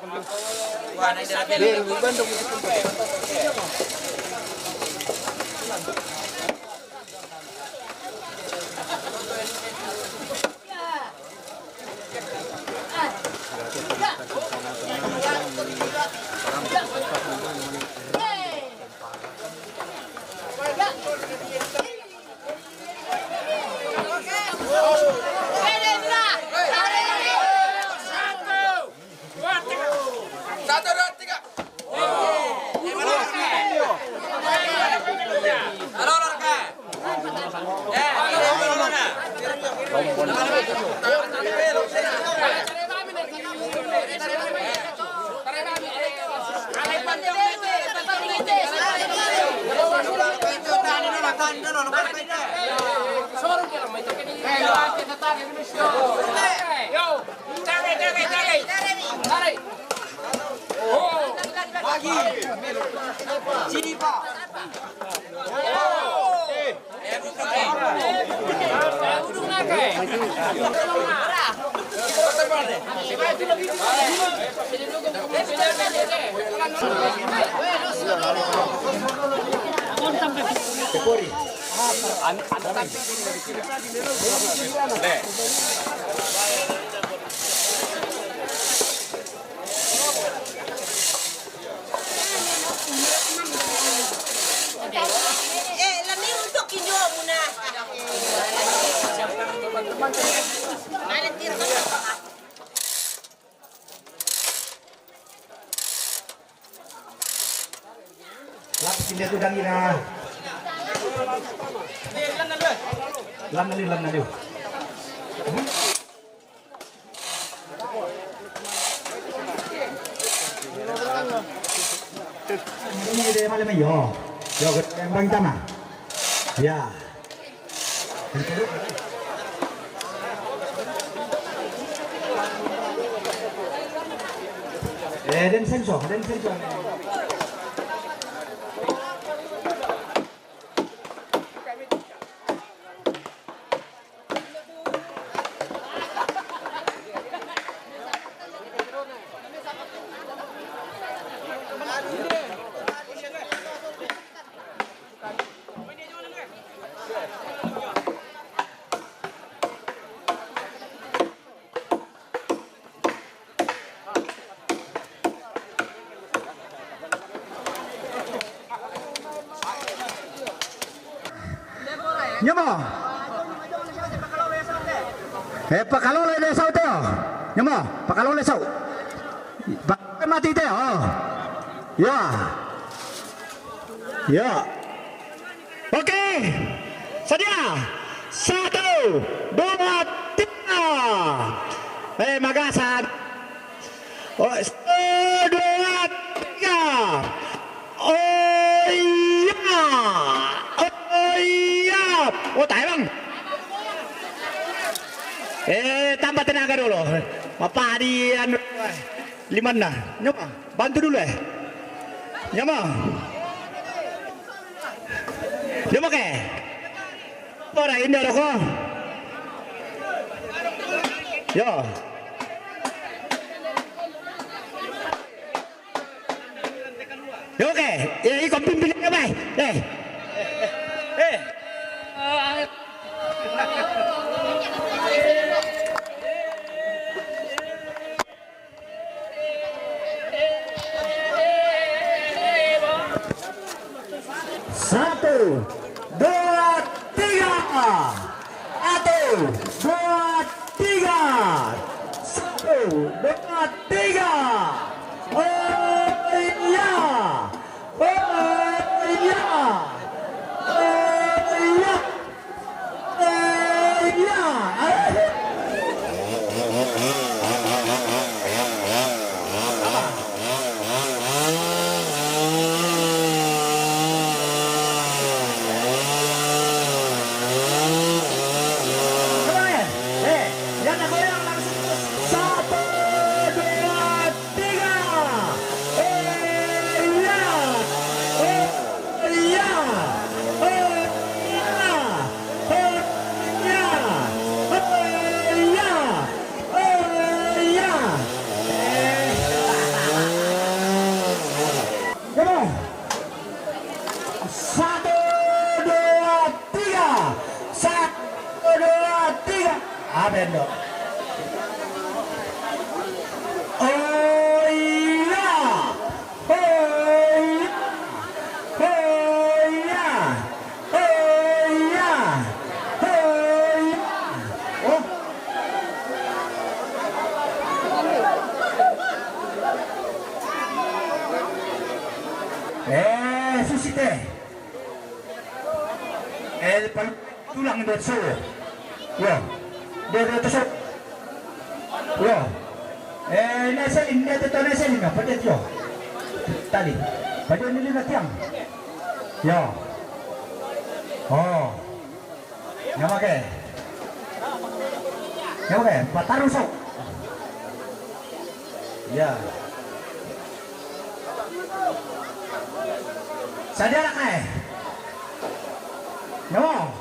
Lapis india tu dangi na. Lam naliu, lam naliu. Ini dia malam yo. Yo, yang paling utama. Ya. Eh, den sensor, den sensor. Nyomo. Eh, pakalole de sau teo. Nyomo, pakalole sau. Pakai mati teo. Ya. Ya. Oke. Sedia. Satu, dua, tiga. Eh, magasan. Oh, satu, dua, tiga. Oh iya. Oh iya. Oh, tae, Bang. Eh, tambah tenaga dulu. Bapak di anu, lima nah. Nyoba, bantu dulu, eh. Nyoba. Nyoba ke. Ora ini rokok. Yo. Yo, oke. Ya, iko pimpin ya, Bay. Eh. Eh. Satu, dua, tiga. Satu, dua, tiga. Satu, dua, tiga. Oh iya. Oh iya. Oh iya. Oh iya. Satu, dua, tiga. Iya. Iya. Iya. Iya. Iya. Iya. Come on. Satu, dua, tiga. Satu, dua, tiga. Abendo. Oh iya. Oh iya. Oh iya. Oh iya. Oh iya. Oh. Eh, susite. Eh, pal-, tulang de so. Yo. De, de, so. Yo. Eh, na selin, de, de, to, na selin, na, pade yo. Tali. Pade ni na tiang. Yo. Oh. Nyamake. Nyamake, pataru sau. Ya. Sadia lak ae. Nyamo.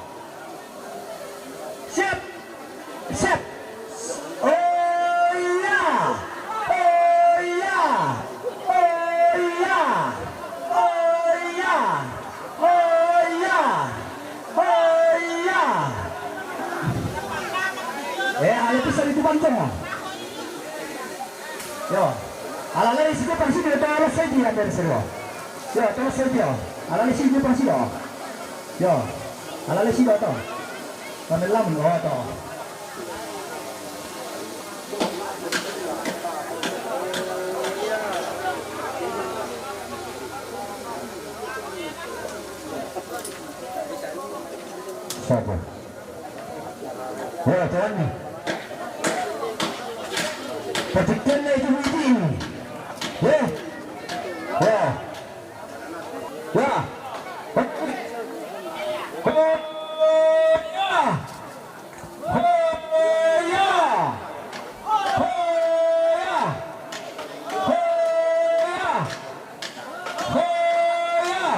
Siap. Siap. Oh iya. Oh iya. Oh iya. Oh iya. Oh iya. Oh iya. Eh, ale bisa di tukang cong. Yo. Ala le siko pang siko to ala sedi ambil siko. Yo, to sedi yo. Ala le siko pang siko. Yo. Ala le siko to. Kami lam lo to. Satu. Ya, tuan. Patikan na itu meeting. Ya. Ya. Ya. Hoya! Hoya! Hoya! Hoya! Hoya!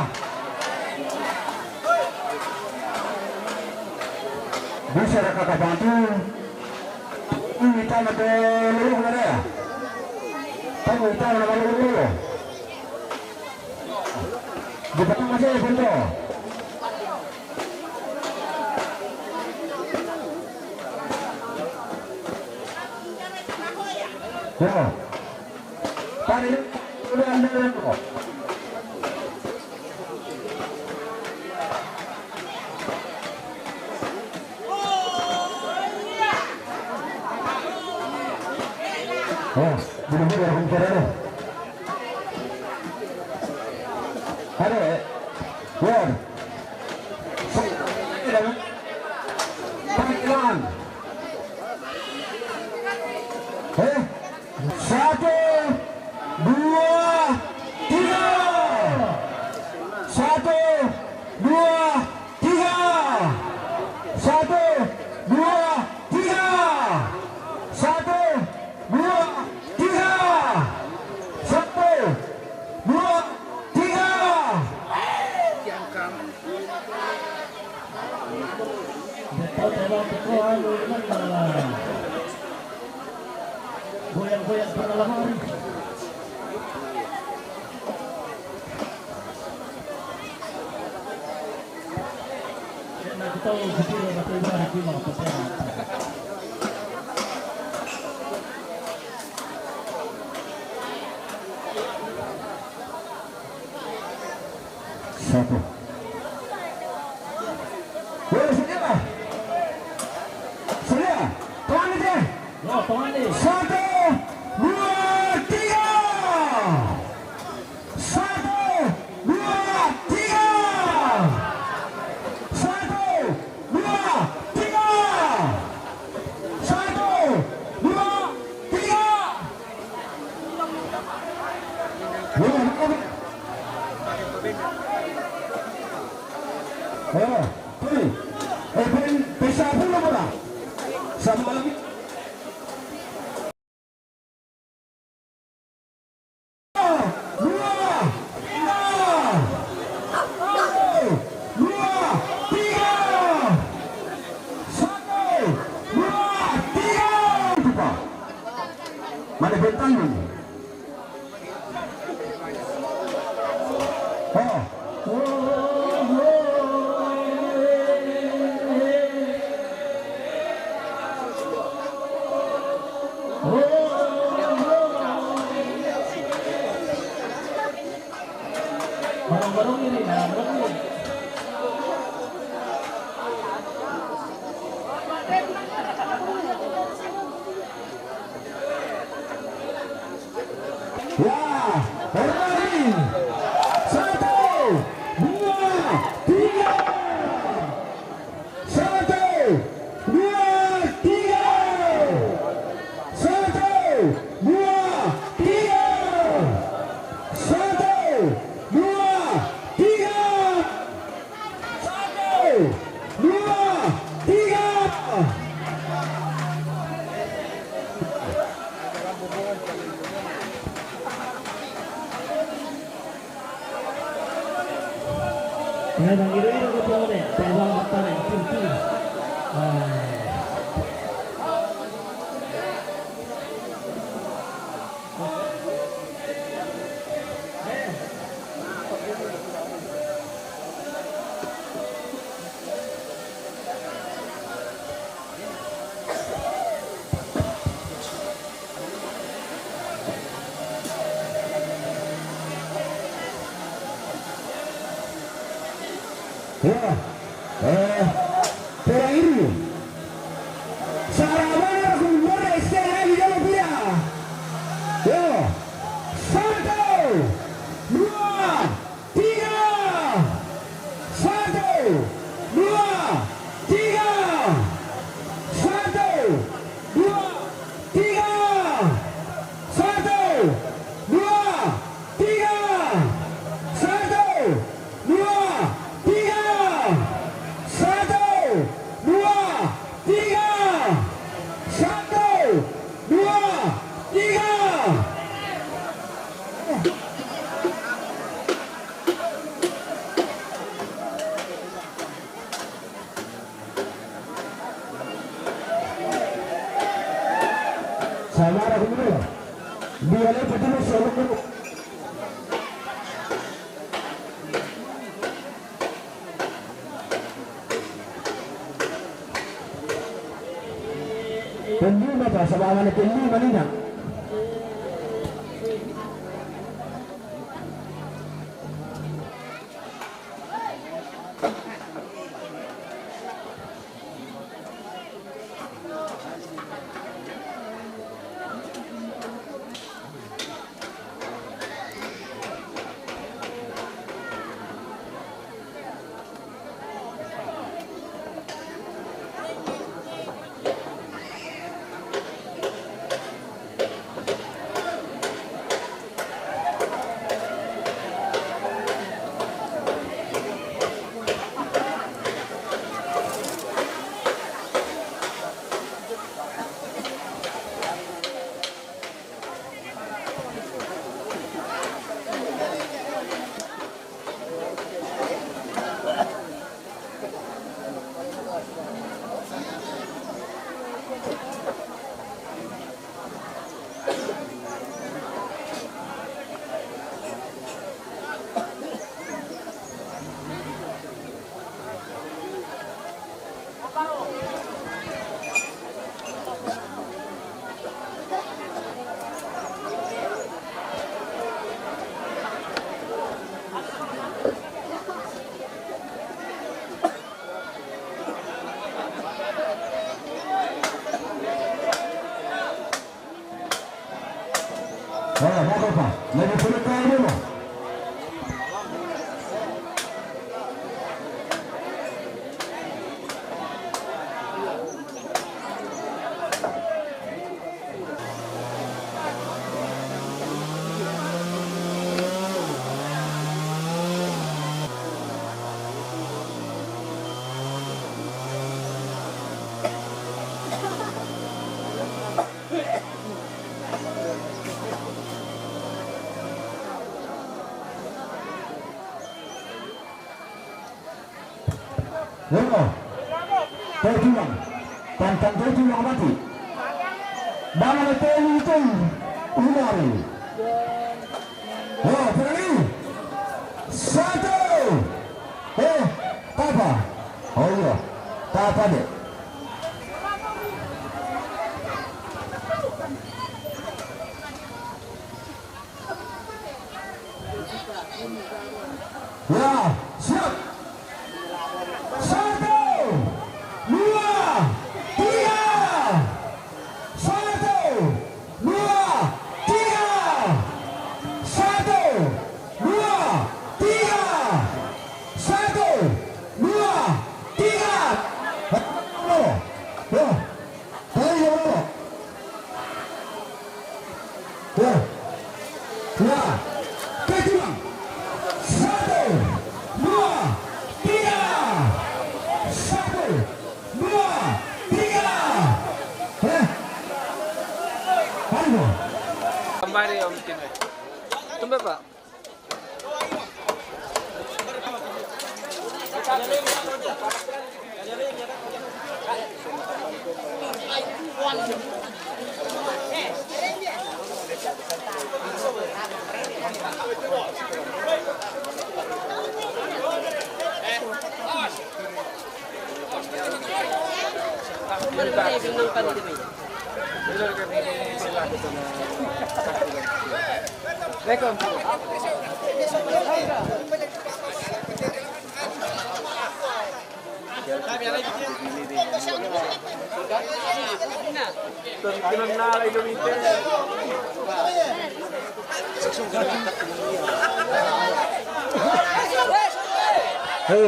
Bisa ada kata bantu. Ini tanah dulu, mana ya? Tahu tanah dulu. Di belakang aja ya, Bunda. Ya. Tarik. Udah, udah, udah. Oh, buru-buru orang bicara deh. Ada, eh? Word. Panggilan. Eh? Satu, dua, tiga. Satu, dua, tiga. Satu, dua, tiga. Satu, dua, tiga. Satu, dua, tiga. Betul, betul, betul, anu, ini, eh, goyang-goyang pengalaman. Enak kita, kita, kita, kita, kita. Satu. Boleh, sedia? Sedia? Tuan ni, deh. Yo, tuan ni. Satu, dua, tiga. Satu, dua, tiga. Satu, dua, tiga. Satu, dua, tiga. Dua, tiga. Eh, eh, eh, pen-, pesa pula pula. Sama lagi. Dua, tiga. Satu, dua, tiga. Satu, dua, tiga. Lupa. Mana bentang ni? Oh. Barong-barong ini, nah, barong ini. Ya, ready. Satu, dua, tiga. Satu, dua, tiga. Satu, dua, tiga. Satu, dua, tiga. Satu, dua, tiga. Ya, bang, iru-iru ko pole, tebang batare, tinggi. Ah. Ya, eh, terakhir. Sarabana kumbar este lagi jalo dia. Yo. Satu, dua, tiga. Satu, dua, tiga. Satu, dua, tiga. Satu, dua, tiga. Satu, dua, tiga. Satu, dua, tiga. Satu, dua, tiga. Samara kumino. Dia le patino solo. Pellima pa, sababana pellima nina. Ora, va copa. Le dice el Cairo. Uno. Tetilang. Tantang tetilang mati. Dama le teli teli. Umari. Oh, berani. Satu. Eh, tapa. Oh iya. Tapa deh. Ya, siap. Satu, dua, tiga. Satu, dua, tiga. Satu, dua, tiga. Satu, dua, tiga. Halo. Yo. Tayo, halo. Ya. Ya. Ketimbang. Satu, dua, tiga. Satu, dua, tiga. Eh. Ayo. Kembali, Om Tine. Tumbe, Pak. Hei,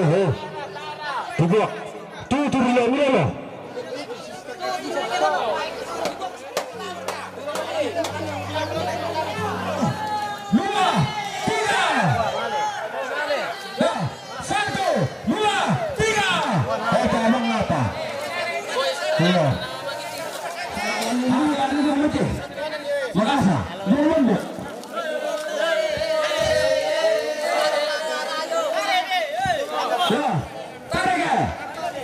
hei. Tunggu. Tuh, tuh, ulang, ulang lah. Dua, tiga. Ya, satu, dua, tiga. Eh, tolong apa? Iya. Ini ada yang lucu. Makasih. Belum lembut. Ya. Tarik, eh.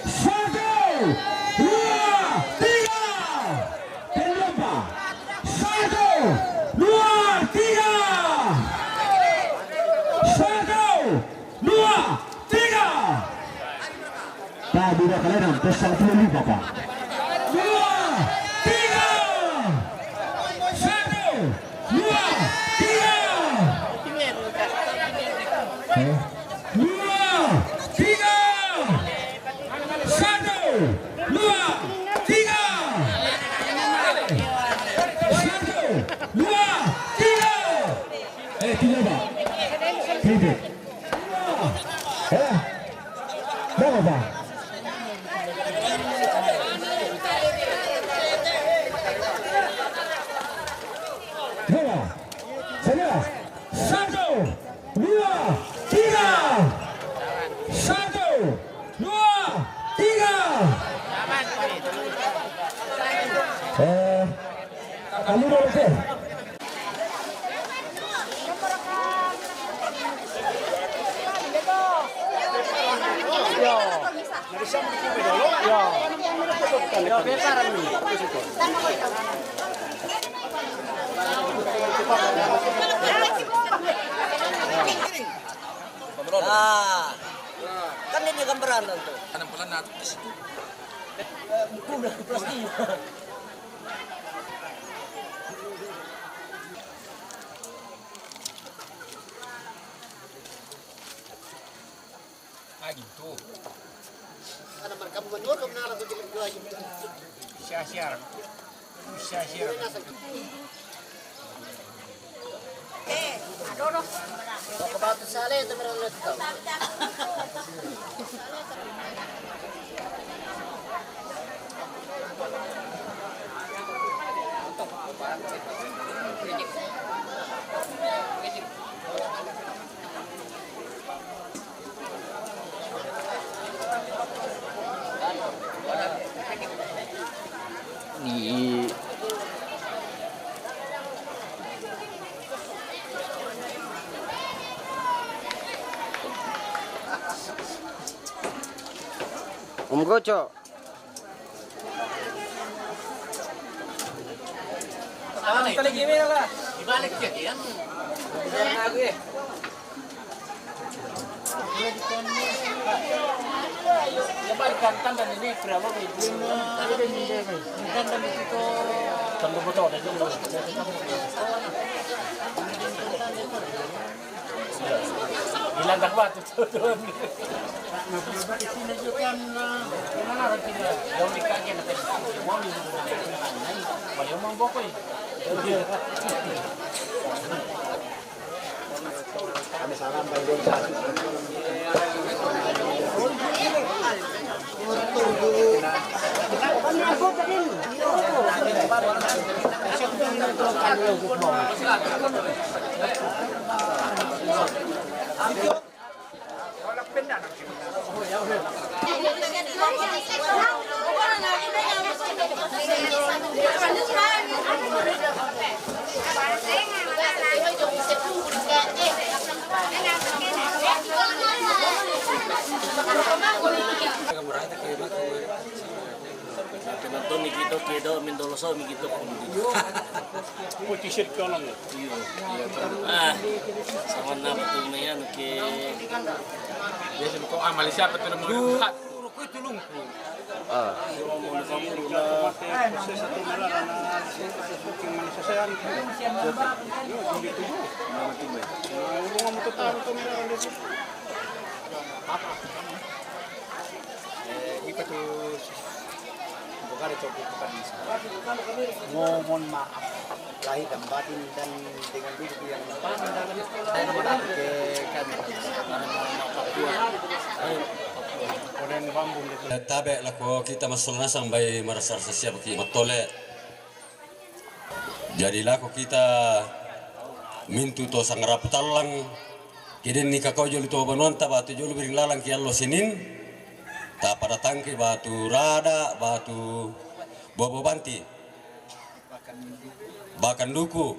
Satu, dua, tiga. Terlupa. Satu, dua, tiga. Satu, dua, tiga. Pak, dua kali enam, terus satu lima, Pak. Dua, tiga. Satu, dua, tiga. Eh. Dua, tiga. Satu, dua, tiga. Satu, dua, tiga. Eh, tiga, Pak. Tiga. Eh, berapa, Pak? Berapa? Saya. Satu, dua, tiga. Satu, dua, tiga. Eh, kamu mau, oke? Nah, kan ini gambaran tuh. Tanam pelan di situ. Buku udah plastik. Ah, gitu. Ada mereka menurut, kamu nara tuh, jelek dua aja. Sia-sia. Sia-sia. Eh, aduh, aduh. Ke batu sale itu mereka lihat tuh. Di Om Goco. Di balik ya, Kian. Ya, balik kan, kan, dan ini berapa, Bu? Kan, dan itu. Kan, Bu, betul, ada juga. Dilanggar batu tuh, tuh. Kami salam, Bang Jon. Penonton ni kita, kita main doloso ni kita. Putih shit kolong. Iya, iya, kan. Ah, sama na betul na yan, oke. Ya, sabi ko, ah, Malaysia, betul mo. Guru ko tulong ko. Ah. Yung mga mga mga proses at tumala na yung Malaysia sa yan. Yung dito mo. Yung mga matutaro ko meron dito. Itu bukan itu bukan. Mohon maaf lahir dan batin dan dengan duduk yang pandang. Saya nama ke kami. Tabe' lako kita massola nasang bai marasa-rasa siap ki mattole. Jadi lako kita mintu to sangarapu tallang, kedenni kakau jolo to banuanta batu jolo biring lalang ki allo Senin, tapadatangki batu rada, batu bobo banti, bahkan duku.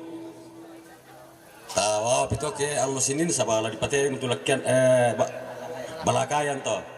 Tawa pito ke allo Senin sabala dipateri mutu lakkian, eh, ba-, balakayan to.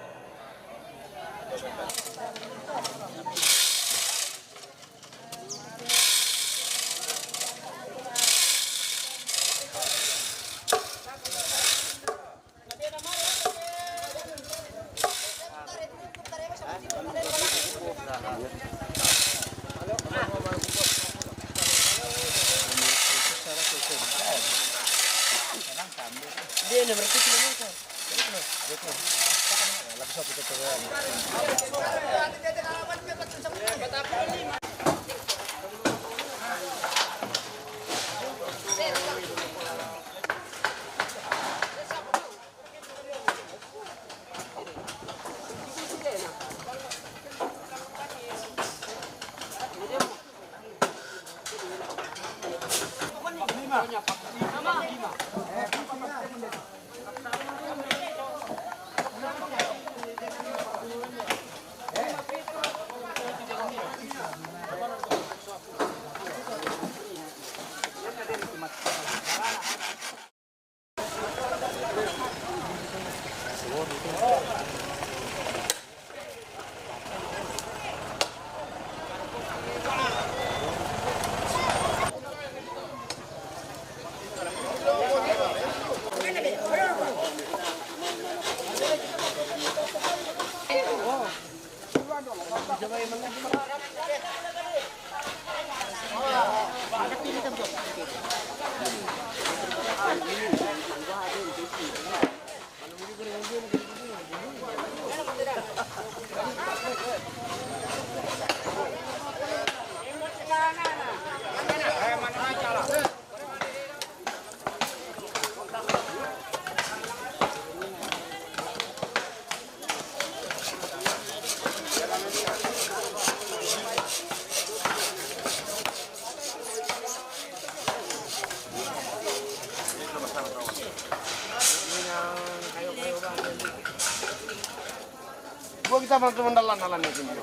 Gua kita mau teman dalan-dalan ini sendiri.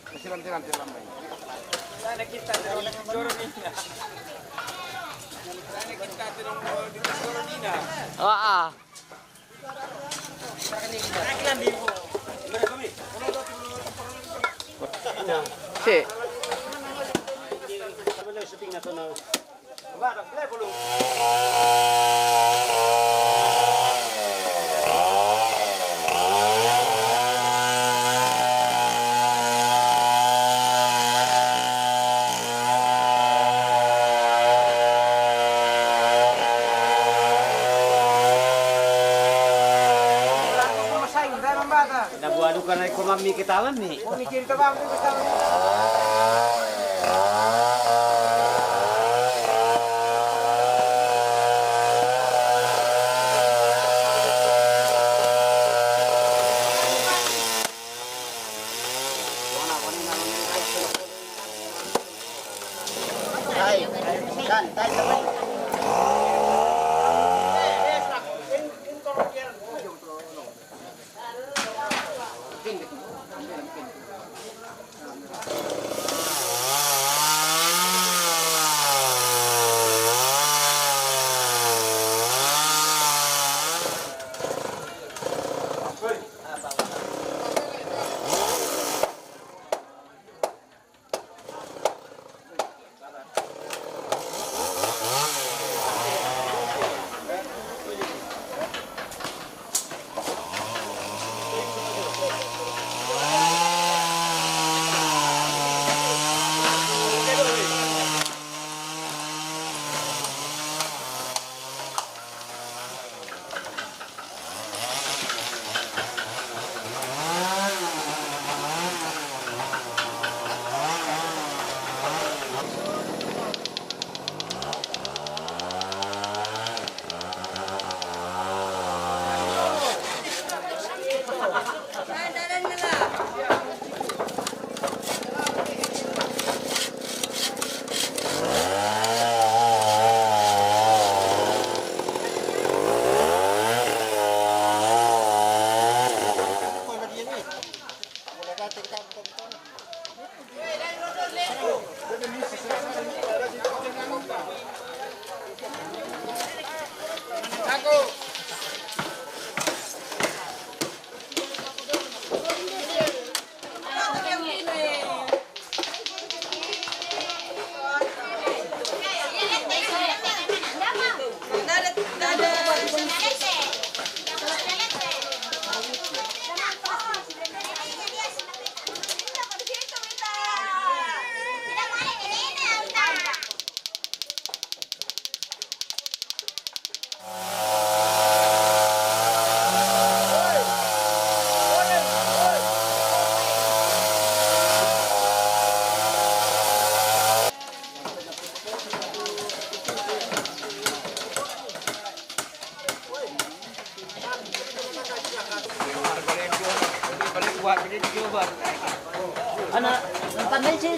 Masih nanti-nanti lama ini. Ah, ah. Si. Na buah duka na iko mammi ketalan ni.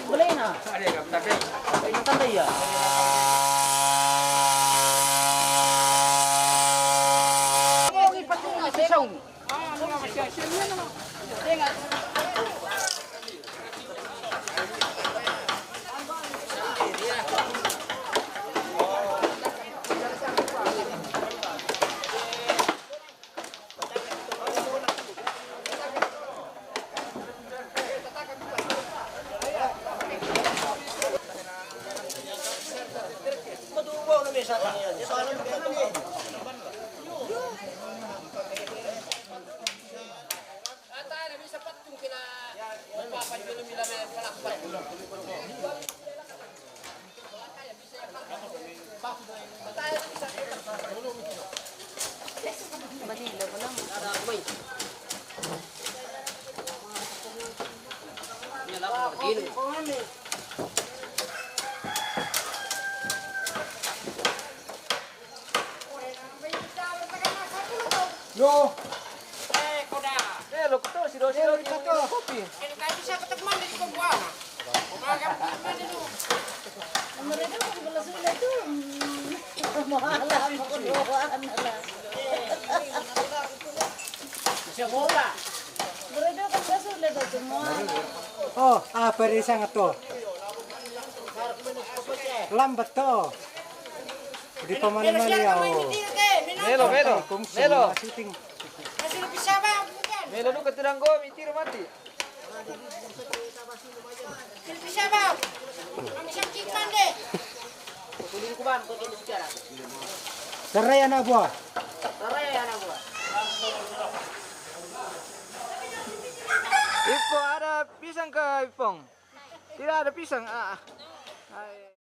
Boleh na. Boleh na tanda ya. Yo. Eh, lo ketok, sido-sido, eh, lo ketok. Kopi. Mereka kan belum sudah tu. Malam keluar lah. Mereka kan belum sudah tu. Oh, ah, perisang tu. Lambat tu. Di pamali-mali ya, oh. Melo, melo, kung melo. Shooting. Melo duka tudang go, mitir mati. Sarai anak buah. Ipong, ada pisang ke, Ipong? Tidak ada pisang. Ah. Ah.